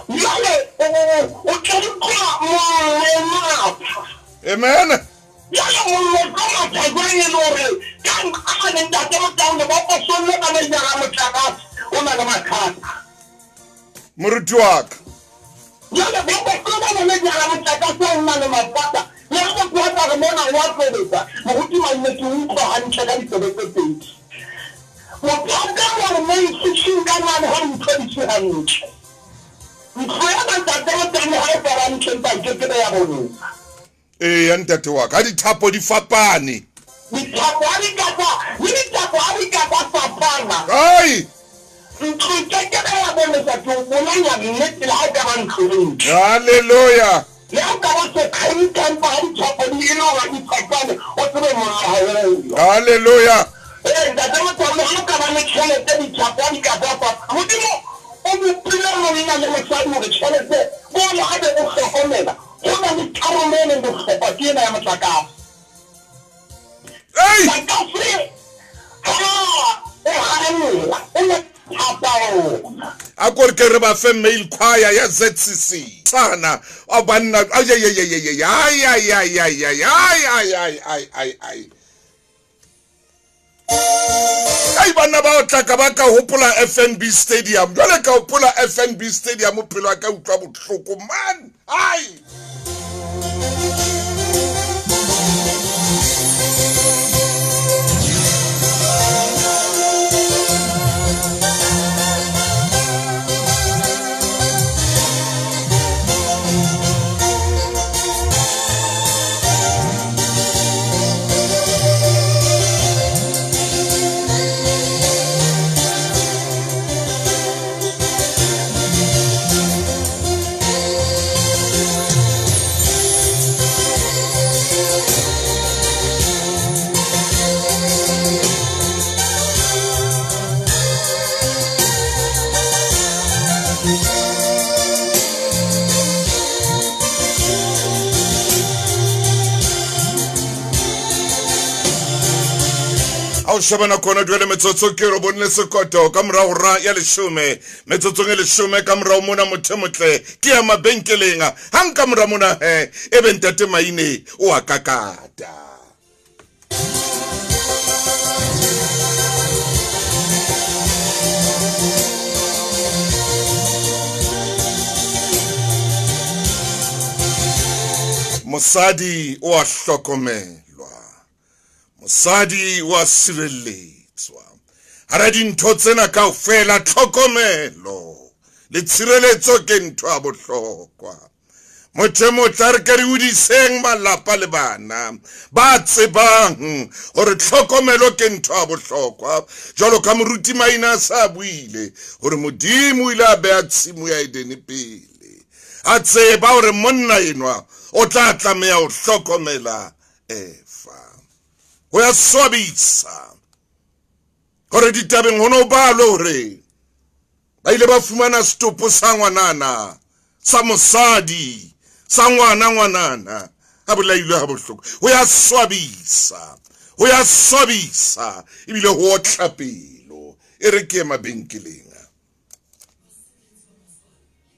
Jwale o tla utlwa mollo o matha. Amen. Jwale mollo o tlo matha jwang e le hore ka nqane ntate Motaung lebokosong lena le jara motlakase o na le mathata. Moruti wa ka. Jwale bokoso lena le jara motlakase o na le mathata. Le ha motho a tla re mona o a tobetsa, moruti Maine ke utlwa hantle ka ditsebe tse pedi. Bothata hore main switching ka mane ha dintho di se hantle. Ntho ena ntate Motaung ha e sa ba hantle empa ke rona. Eya ntate wa ka, ha dithapo di fapane. Dithapo ha di ka tsa, le dithapo ha di ka tsa fapana. Ai! Ntlo e ke ke be ya bonesa, ke o bolella nnete, le ha e ka ba ntlo e ntle. Haleluya! Le ha o ka ba sekgentha, empa ha dithapo di e le hore di fapane, o tsebe mollo ha o yo. Haleluya! Ee, ntate Motho, le ha o ka ba le tjhelete, dithapo ha di ka tsa fapana. Modimo o bopile monna le mosadi hore tjhelete, bona ha be o hlokomela, Go na le karolo e leng bohlokwa, ke ena ya motlakase. Motlakase ha o haella, o le thata ona. A ko re ke re ba fe male choir ya ZCC. Sana a banna ay ay ay ay ay ay ay ay ay ay ay ay ay ay ay ay. Ai banna ba otla ka ba ka hopola FNB Stadium. Jwale ka hopola FNB Stadium pelo ya ka utlwa bohloko man. Ai. A o sheba nako yona jwale metsotso ke robong le sekoto ka mora hora ya leshome metsotsong e leshome ka morao mona motho e motle ke ya mabenkeleng hang ka mora mona he e be ntate Maine o a kakata. Mosadi o a hlokomelwa. Mosadi o a sireletswa. Hara dintho tsena kaofela, tlhokomelo le tshireletso ke ntho ya bohlokwa. Motho e motle a re ke re hodiseng malapa le bana ba tsebang hore tlhokomelo ke ntho ya bohlokwa. Jwalo ka moruti Maina a sa buile hore Modimo o ile a beha tshimo ya Edene pele, a tseba hore monna enwa o tla tlameha ho hlokomela Eva. Ho ya swabisa hore ditabeng ho no balwe hore ba ile ba fumana setopo sa ngwanana sa mosadi sa ngwana ngwanana a bolailwe ha bohloko. Ho ya swabisa, ho ya swabisa ebile ho otla pelo. E re ke ye mabenkeleng.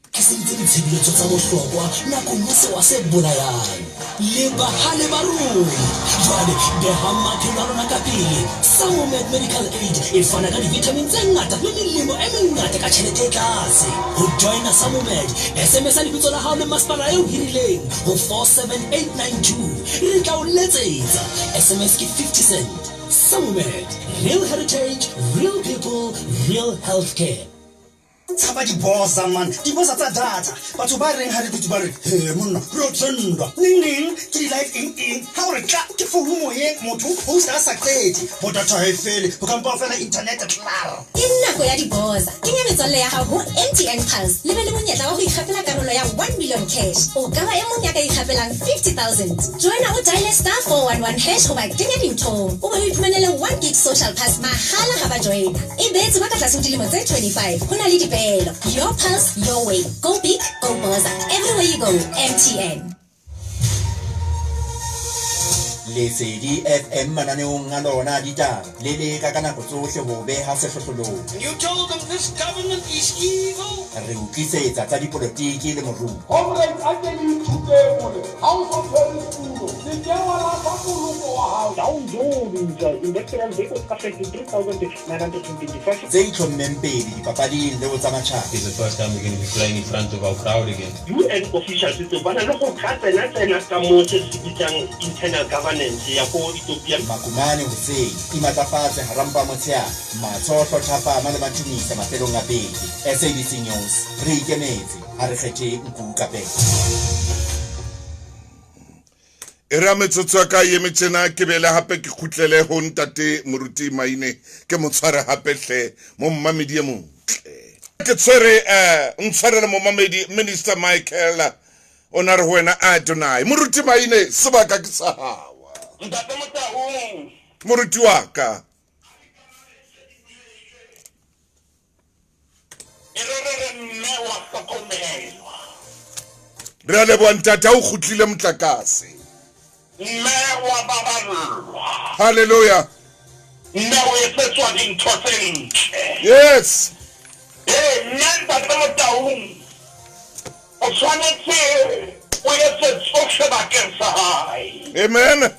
Tliseditse ditshebeletso tsa bohlokwa nakong ya sewa se bolayang le bahale ba rona. Jwale behang maphelo a lona ka pele. Samomed Medical Aid e fana ka di-vitamin tse ngata le melemo e mengata ka tjhelete e tlase. Ho joina Samomed, SMS-a lebitso la hao le masepala e o hirileng ho 47892. Re tla o letsetsa. SMS ke 50 cent. Samomed, real heritage, real people, real healthcare. Tshaba dibosa man, dibosa tsa data. Batho ba reng ha re dutse ba re, he monna, re o trenda. Neng neng, ke di-live eng eng. Ha o re tla, ke founu moyeng, motho host a sa qete. Bo data ha e fele, ho ka mpa fela internet klaar. Ke nako ya dibosa. Kenya metswalle ya hao ho MTN Pulse le be le monyetla wa ho ikgapela karolo ya 1 million cash. O ka ba e mong ya ka ikgapelang 50,000. Joina o diale star 411 hash goba kenya dinthong. O be o iphumanele 1 gig social pass mahala ha ba joina. E beetswe ba ka tlase ho dilemo tse 25. Ho na le dipeelo. Your pulse, your way. Go big, go boza. Everywhere you go, MTN. Lesedi FM mananeong a lona a ditaba le leka ka nako tsohle ho o beha sehlohlolong. And you told them this government is evil? Re o tlisetsa tsa dipolotiki le moruo. Comrades, a ke le ithuteng hore ha o so tshwere setulo, se ke wa lahla moloko wa hao. Dow Jones Industrial Vehicles 3925. Tse itlhommeng pele dipapading le ho tsa matjhaba. It's the first time we're going to be playing in front of our crowd again. UN officials tseo ba na le go ka tsena-tsena ka mo se se bitsang internal governance ya ko Ethiopia. Makumane hoseng, imatlafatse hara mpa motsheare, Matshohlo thapama le Matumisa mafelong a beke. SABC News, re ikemetse, ha re kgethe nku ka pere. E re a metsotso ya ka e eme tjena ke bele hape ke kgutlele ho ntate Moruti Maine ke mo tshware hape hle mommamedi e motle. Ke tshwere eh ntshwarele momamedi Minister Michael o na re ho wena Adonai. Moruti Maine sebaka ke sa hao. Ntate Motaung. Moruti wa ka. E re re re mme wa hlokomelwa. Re a leboha ntate ha o kgutlile motlakase. Mme wa baballwa. Hallelujah. Mme o etsetswa dintho tse ntle. Yes. Ee, mme ntate Motaung o tshwanetse o etse tsohle bakeng sa hae. Amen.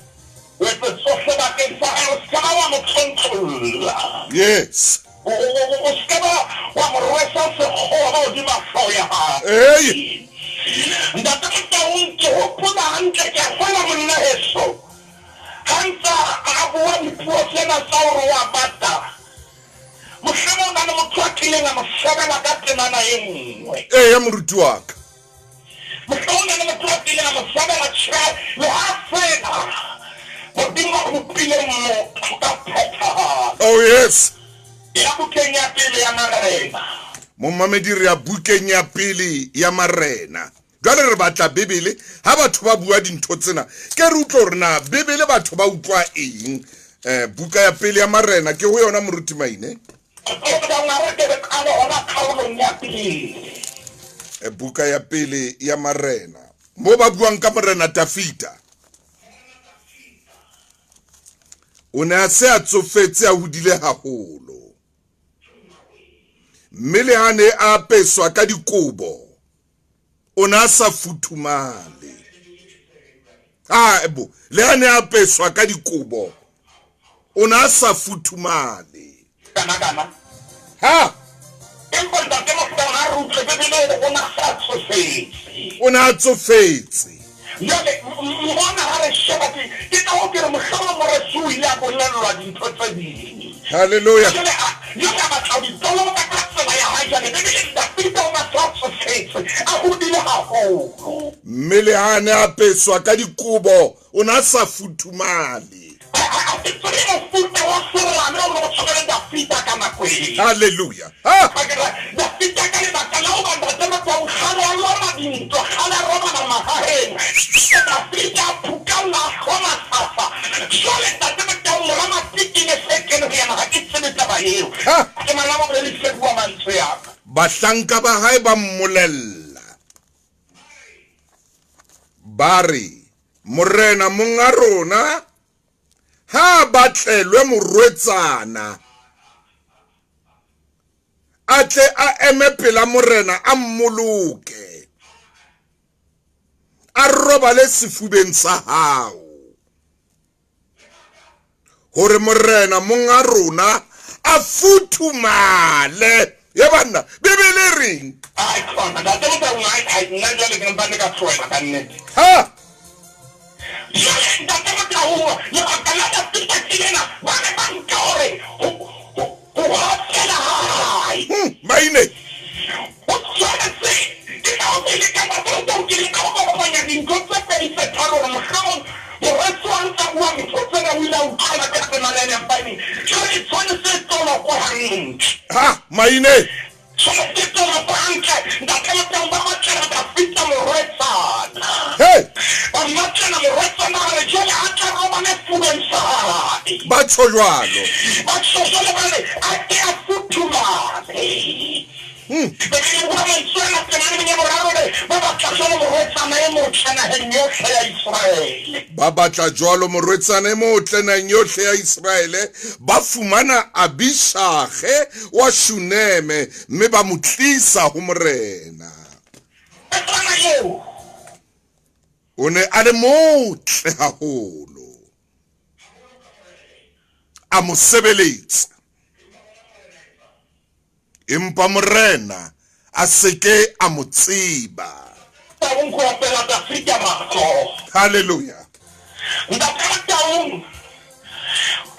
O etse tsohle bakeng sa hae, o se ka ba wa mo tlontlolla. Yes. O, o, o, o se ka ba wa mo rwesa sekgoba hodima hlooho ya hae. Hey. Ntate Motaung, ke hopola hantle, ke a kgolwa monna heso ha ntsa a bua dipuo tsena tsa hore wa bata, mohlomong o na le motho a kileng a mo sebela ka temana e nngwe. Eya, moruti wa ka. Mohlomong o na le motho a kileng a mo sebela, tjhe, le ha feela Modimo a bopile motho ka phethahalo. Oh, yes. Ya bukeng ya pele ya Marena. Momamedi, re ya bukeng ya pele ya Marena. Jwale re batla Bibele. Ha batho ba bua dintho tsena, ke re utlwe hore na Bibele batho ba utlwa eng. Eh, buka ya pele ya Marena, ke ho yona Moruti Maine. Buka ya pele ya Marena, mo ba buang ka Morena Dafita. O ne a se a tsofetse a hodile haholo. Mme le ha ne a apeswa ka dikobo, o ne a sa futhumale. Ha bo, le ha ne a apeswa ka dikobo, o ne a sa futhumale. Kana kana. Ha! Empa ntate Motaung ha re utlwe Bibele e re o ne a sa tsofetse. O ne a tsofetse. Jwale, mona ha re sheba, ke, ke ka hoo ke re mohlomong Moreso o ile a bolellwa dintho tse ding. Hallelujah. Jwale a, jwale a batla ho di toloka ka tsela ya hae. Jwale Bibele e re Dafida o ne a sa tsofetse, a hodile haholo. Mme le ha a ne a apeswa ka dikobo, o ne a sa futhumale. A, a, a ke tsebe mofuta wa serame o ne o tshwere Dafida ka nako eo. Hallelujah. Ha! A ke re, Dafida ka lebaka la hoba Ntate Motau kgale a lwana dintwa, kgale a robala mahaheng, Dafida a phukalla a hlwa matsapa. Jwale Ntate Motau mora Matiki ne se kene ho yena, ha ke tsebe taba eo. Ha! Ke mang a bolelise bua mantswe a ka? Bahlanka ba hae ba mmolella, ba re, Morena monga rona ha a batlelwe morwetsana, a tle a eme pela morena a mmoloke, a robale sefubeng sa hao, hore morena monga rona a futhumale. Ye banna, Bibele e reng? Ai khona, ntate Motaung, ai, ai, nna jwale ke mpa le ka tlohela ka nnete. Ha! Jwale ntate Motaung, lebaka la Dafita ke lena, ba ne ba nka hore ho, ho, ho hafela ha hae. Maine. Ho tshwanetse, ke ka hoo ke leka, ntate Motaung, ke leka ho kopanya dintho tse pedi tse tharo hore mohlomong moreso ha ntsa bua ntho tsena o ile a utlwela ka temana ena empa eng. Jwale e tshwanetse e tolokwe hantle. Ha, maine. Tshwanetse e tolokwe hantle, ntate Motaung, ba batlela Dafita morwetsana. Hey! Ba mmatlela morwetsana hore jwale a tle robale fubeng sa hae. Ba tjho jwalo. Ba tjho jwalo ba re, a ke a futhumale. Bibele e bua mantswe ana temaneng ya boraro re, Ba batla jwalo morwetsana e motle naheng yohle ya Iseraele. Ba batla jwalo morwetsana e motle naheng yohle ya Iseraele, ba fumana Abishage wa Shuneme, mme ba mo tlisa ho morena. Morwetsana eo. O ne a le motle haholo, a mo sebeletsa. Empa morena a se ke a mo tseba. Taung go opela Dafita matsogo. Haleluya. Ntate Taung,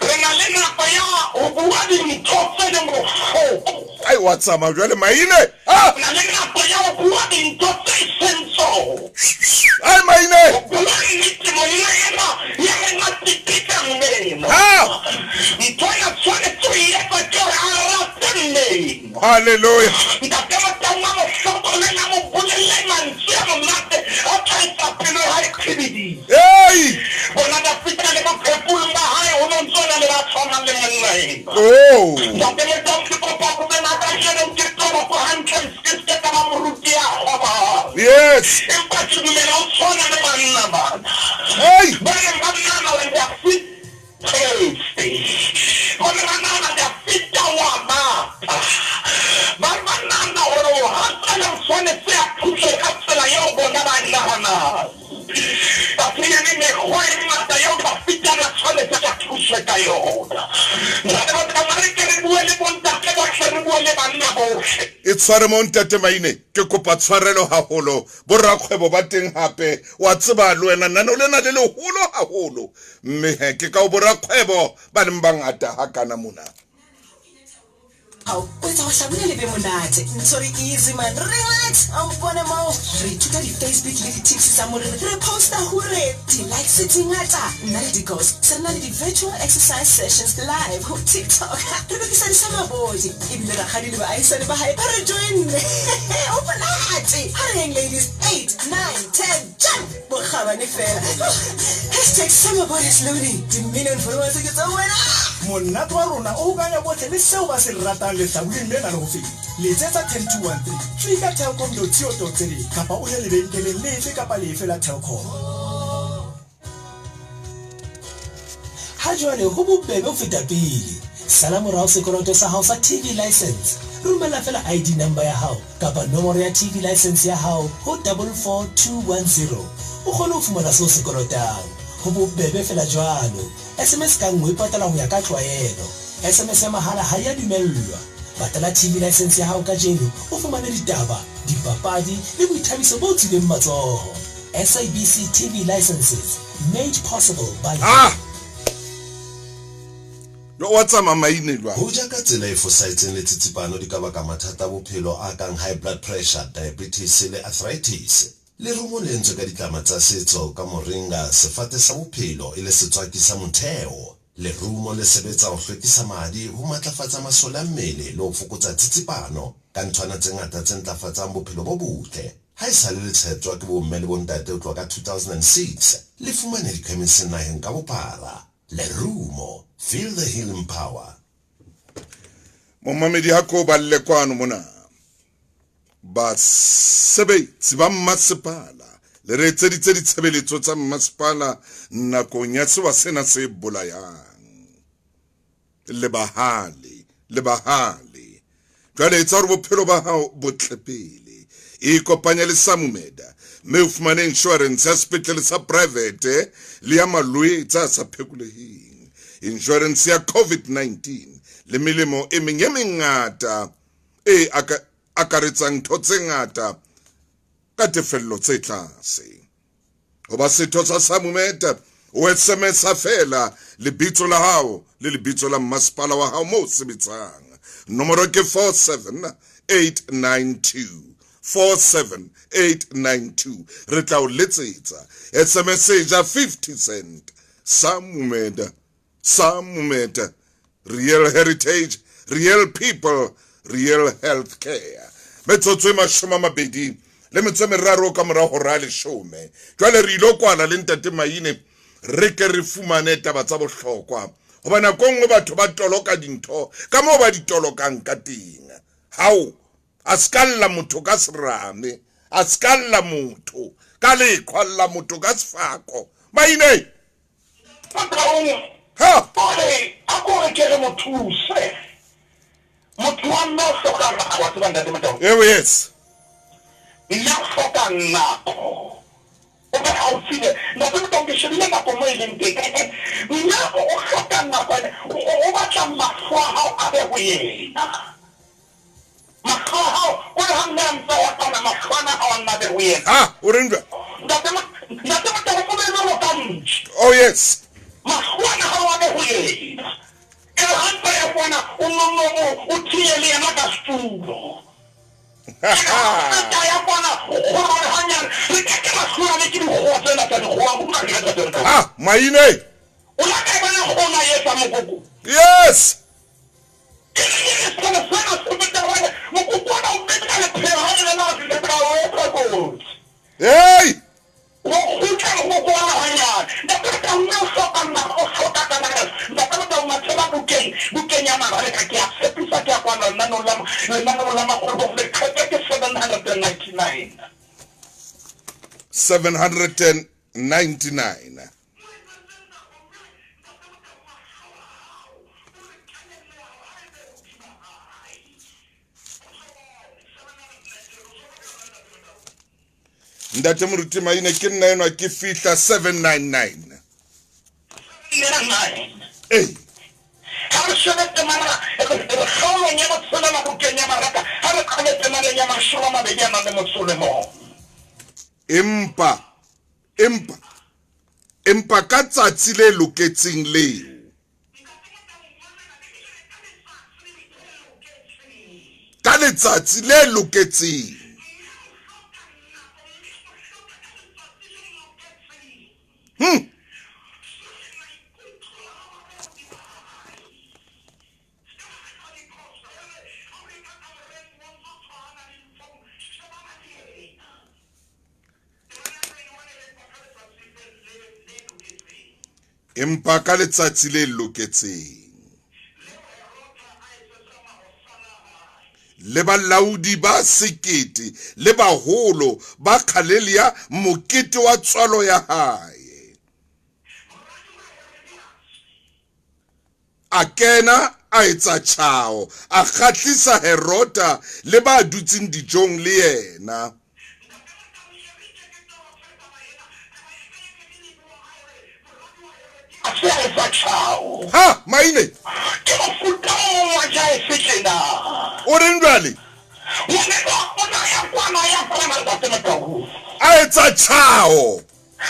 re na le nako ya go bua dintho tse leng bohloko. Ai, wa tsamaya jwale Maine. Ha! Re na le nako ya go bua dintho tse e seng tsona. Ai, Maine. Go bua nnete, monna enwa. Hallelujah. Ntate Motaung a mo hlokomele, a mo bolelle mantswe a monate a tla etsa pelo ya hae qhibidile. Hey! Bona Dafita le boqhepulong ba hae ho no ntso na le ba tshwanang le monna enwa. Oh! Ntate Motaung ke kopa ho bena kajeno ke toloko hantle ke se ke ka ba moruti ya kgobang. Yes! Empa ke dumela o tshwana le banna bana. Hey! Ba neng ba nahana hore Dafita Kreste. Ba ne ba nahana Dafita o a bata. Ba ne ba nahana hore o hatsela o tshwanetse a thuswe ka tsela eo bona ba e nahanang. Athe e le mekgwa e mengata eo Dafita a ne a tshwanetse a thuswe ka yona. Jwale batho ba re ke re bue le bontate bohle, re bue le banna bohle. E tshware mo ntate Maine, ke kopa tshwarelo haholo. Borakgwebo ba teng hape, wa tseba le wena lenaneo lena le leholo haholo. Mme he, ke ka ho borakgwebo ba leng bangata hakana mona. Ao, o etsa gore hlabula le be monate. Ntho re easy man, relax, a mpone mo. Re ithuta di-Facebook le di-tips tsa moriri, re posta hure di-likes di ngata. Nna le di-girls se re na le di-virtual exercise sessions live ho TikTok. Re lokisa disamabodi, ebile rakgadi le baahisane ba hae ba re joinne. Ho monate. Ha re yeng ladies, eight, nine, ten, jump! Bokgabane fela. Hashtag summer bodies loading. Di-million followers ke tsa wena. Monate wa rona o hokanya bohle le seo ba se ratang lehlabuleng lena le ho feta. Letsetsa 10213, klika telkom.co.za kapa o ye lebenkeleng lefe kapa lefe la Telkom. Ha jwale ho bobebe ho feta pele. Sala morao sekoloto sa hao sa TV license. Romela feela ID number ya hao kapa nomoro ya TV license ya hao ho 44210 o kgone ho fumana seo o se kolotang. Ho bobebe feela jwalo. SMS ka nngwe e patalwa ho ya ka tlwaelo. SMS ya mahala ha e a dumellwa. Patala TV license ya hao kajeno o fumane ditaba, dipapadi le boithabiso bo tswileng matsoho. SABC TV licenses made possible by you. Ah! Yo wa tsamaya maine jwang? Ho ja ka tsela e fosahetseng le tsitsipano di ka baka mathata a bophelo a kang high blood pressure, diabetes le arthritis. Lerumo le entswe ka ditlama tsa setso ka moringa, sefate sa bophelo, e le setswaki sa motheo. Lerumo le sebetsa ho hlwekisa madi, ho matlafatsa masole a mmele le ho fokotsa tsitsipano ka nthwana tse ngata tse ntlafatsang bophelo bo botle. Ha e sale le tsheptjwa ke bomme le bontate ho tloha ka 2006, le fumane dikhemising naheng ka bophara. Lerumo, feel the healing power. Momamedi ha ko balle kwano mona. Basebetsi ba mmasepala le re etseditse ditshebeletso tsa mmasepala nakong ya sewa sena se bolayang. Le bahale, le bahale. Jwale etsa hore bophelo ba hao bo tle pele. Ikopanye le Samumeda mme o fumane inshorense ya sepetlele sa private le ya malwetse a sa phekoleheng, inshorense ya COVID-19 le melemo e meng e mengata e akaretsang ntho tse ngata ka tefello tse tlase. Ho ba setho sa Samumeta, o SMS-a feela lebitso la hao le lebitso la mmasepala wa hao moo o sebetsang. Nomoro ke 47892. 47892. Re tla o letsetsa. SMS e ja 50 cent. Samumeta. Samumeta. Real heritage, real people, real health care. Metsotso e 20 le metso e meraro ka mora hora ya leshome. Jwale re ilo kwala le Ntate Maine re ke re fumane taba tsa bohlokwa. Hoba nako e nngwe batho ba toloka dintho ka moo ba di tolokang ka teng. Hao, a se ka lla motho ka serame, a se ka lla motho ka leqhwa, lla motho ka sefako. Maine! Motaung Ha! o re, A ko re ke re mo thuse. Motho wa mme o hloka nako, wa tseba Ntate Motaung. Eo, yes. Mme o hloka nako. O be haufi le Ntate Motaung, ke shebile nako mo e leng teng. Mme o hloka nako ene o batla mahlo a hao a be ho yena. Mahlo a hao, o re ha mme a ntse a ya kwana, mahlo ana a hao a nna a be ho yena. Ha, o reng jwale? Ntate Ntate Motaung, o be jwalo ka ntsu. Oh, yes. Mahlo ana a hao a be ho yena. E re ha ntse a ya kwana, o nno nno o, o thiye le yena ka setulo. E re ha ntse a ya kwana, o kgorole hanyane. Re ke ke ra hlolwa le ke dikgoho tsena tsa dikgowa. Utlwa ke Ntate Motaung. Ha, maine. O la ka e bona kgoho na e etsa mokoko? Yes. Hey! $799. Ntate Moruti Maine ke nna enwa ke fihla 799. Ee. Ha re shebe temana kgaolong ya botshelela bukeng ya Mareka, ha re qale temaneng ya 21. Empa, empa, empa ka tsatsi le loketseng leo. Ka letsatsi le loketseng. Empa ka letsatsi le loketseng le balaodi ba sekete le baholo ba Galelia mokete wa tswalo ya hae. A kena a etsa tjhao, a kgahlisa Herota le ba dutseng dijong le yena. Ha, Maine. Ke mofuta o wa jaefe tjena. O reng jwale? Ngwanenwa o na ya kwana ya kwana ntate Motau. A etsa tjhao.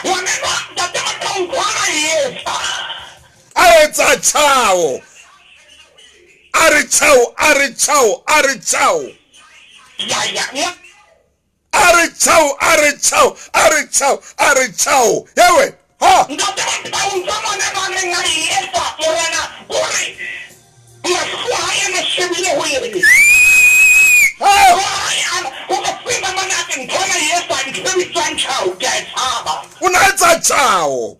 Ngwanenwa ntate Motau kwana e etsa. A etsa tjhao. A re tjhao, a re tjhao, a re tjhao. Ya ya ya. A re tjhao, a re tjhao, a re tjhao, a re tjhao. Yewe, ha. Ntate Motau ntho ngwanenwa a neng a e etsa morena o re mahlo a hae a ne shebile ho yena. O na etsa tjhao.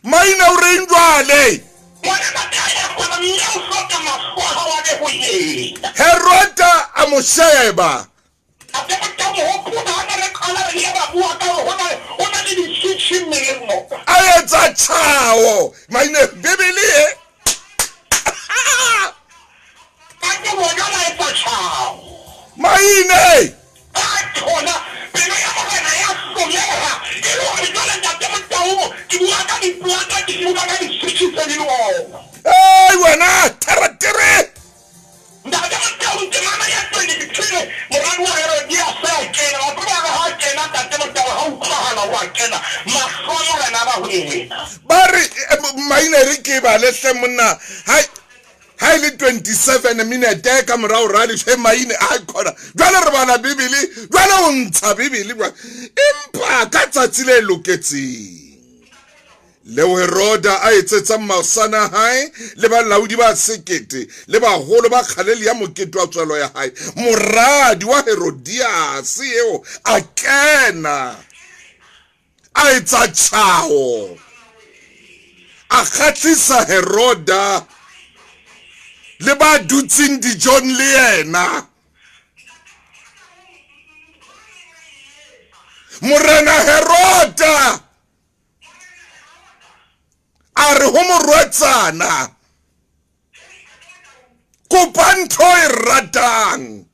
Maina o reng jwale? Herota a mo sheba. A etsa tjhao. Maine Bibele e. Maine. Hey wena tharatere. Ba re maine re ke ba le hle monna ha ha ile 27 minute ka morao ra le she maine a khona jwale re bala Bibele jwale o ntsha Bibele empa ka tsatsi le loketseng leo Heroda a etsetsang masana hae le balaodi ba sekete le baholo ba Galelia mokete wa tswalo ya hae, moradi wa Herodias eo a kena a etsa tjhao, a kgahlisa Heroda le ba dutseng dijong le yena. Morena Heroda a re ho morwetsana, kopa ntho e ratang,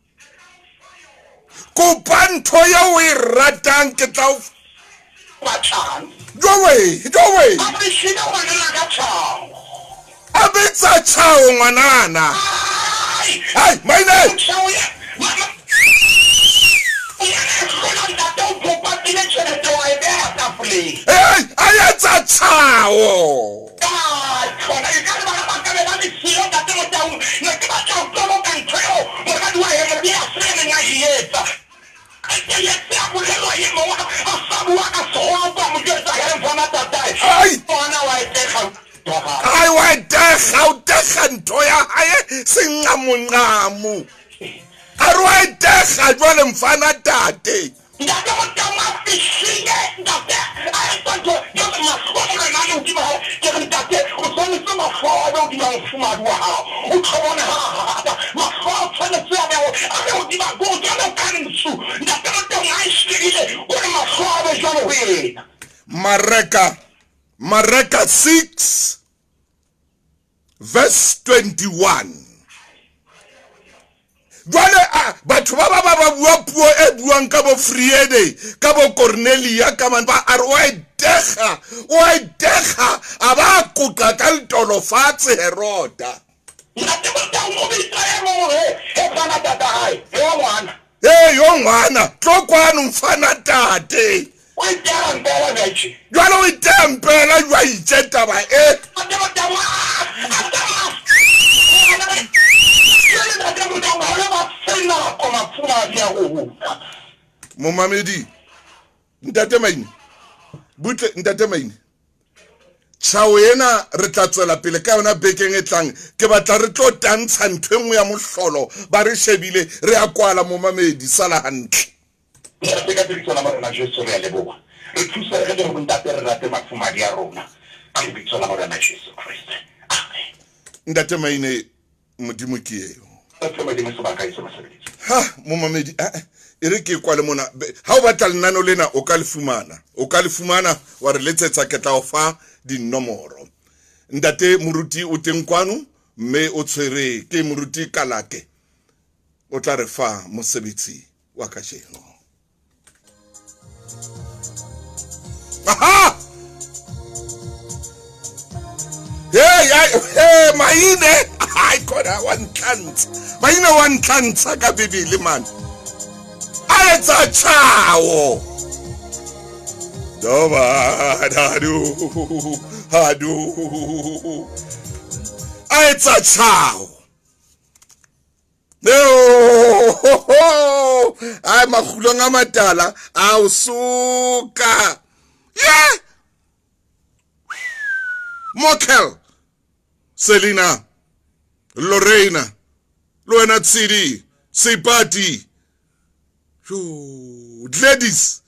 kopa ntho eo e ratang ke tla o batlang. Jowe, jowe. A A betsa tjhao ngwanana. Hai, maine. Hey, a etsa tjhao. Ai. Ai wa e tega, o tega ntho ya hae senqamonqamo. A re wa e tega jwale mfana tate. Ntate Motau a fihlile, ntate a etsa ntho jwale mahlo a morena a le hodima hae. Ke re ntate o tshwanetse mahlo a be hodima mofumahadi wa hao. O tlo bone ha a rata. Mahlo a tshwanetse a be a be hodima ko jwalo ka ntsu. Ntate Motau a e shebile o re mahlo a be jwalo ho yena. Mareka Mareka 6 verse 21. Jwale a batho ba ba ba ba bua puo e buang ka bo Friede ka bo Cornelia ka man ba a re wa e tega wa e tega a ba koqa ka letolo fatshe Heroda. Ntate Motau o bitsa e mong hore he fana tata hae he wa ngwana. Ee yo ngwana tlo kwano mfana tate. O itera mpela bjatše. Jwale o itera mpela jwa itše taba e. Ntate Motau a a tsamaya jwale ntate Motau ha le ba fe nako mafumadi a go hula. Momamedi ntate Maine butle ntate Maine. Tjhao ena re tla tswela pele ka yona bekeng e tlang. Ke batla re tlo tantsha ntho e nngwe ya mohlolo. Ba re shebile, re a kwala momamedi, sala hantle. Ntate ka lebitso la Morena Jesu re a leboha. Re thuse re le bo ntate re rate mafumadi a rona ka lebitso la Morena Jesu Kreste. Amen. Ntate Maine Modimo ke eo. Re fe Modimo sebaka e se mosebeletsi. Ha momamedi a e re ke kwale mona. Ha o batla lenano lena o ka le fumana. O ka le fumana wa re letsetsa ke tla o fa dinomoro. Ntate moruti o teng kwano mme o tshwere ke moruti Kalake. O tla re fa mosebetsi wa kajeno. Aha! Hey, hey, hey, maine ai kona wa ntlhantsha maine wa ntlhantsha ka bibele man a etsa tjhao doba dadu hadu a etsa tjhao ai makgulong a matala a o soka ye mokel selina lorena le wena tshedi seipati gladys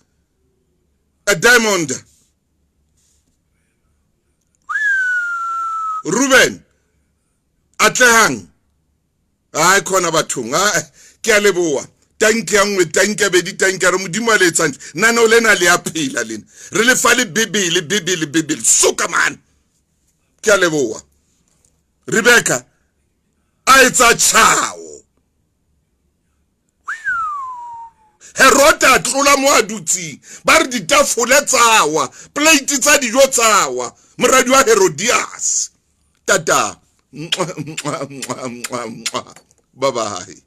a diamond ruben atlehang Ai khona bathong a ke a leboa tanki ya nngwe tanki ya bedi tanki ya re modimo a le etsang naneo lena le a phela lena re le fa le bibele bibele bibele soka man ke a leboa rebecca a etsa tšhao Herota a tlola mo a dutseng ba re ditafole tsawa plate tsa dijo tsawa moradi wa Herodias tata bye bye.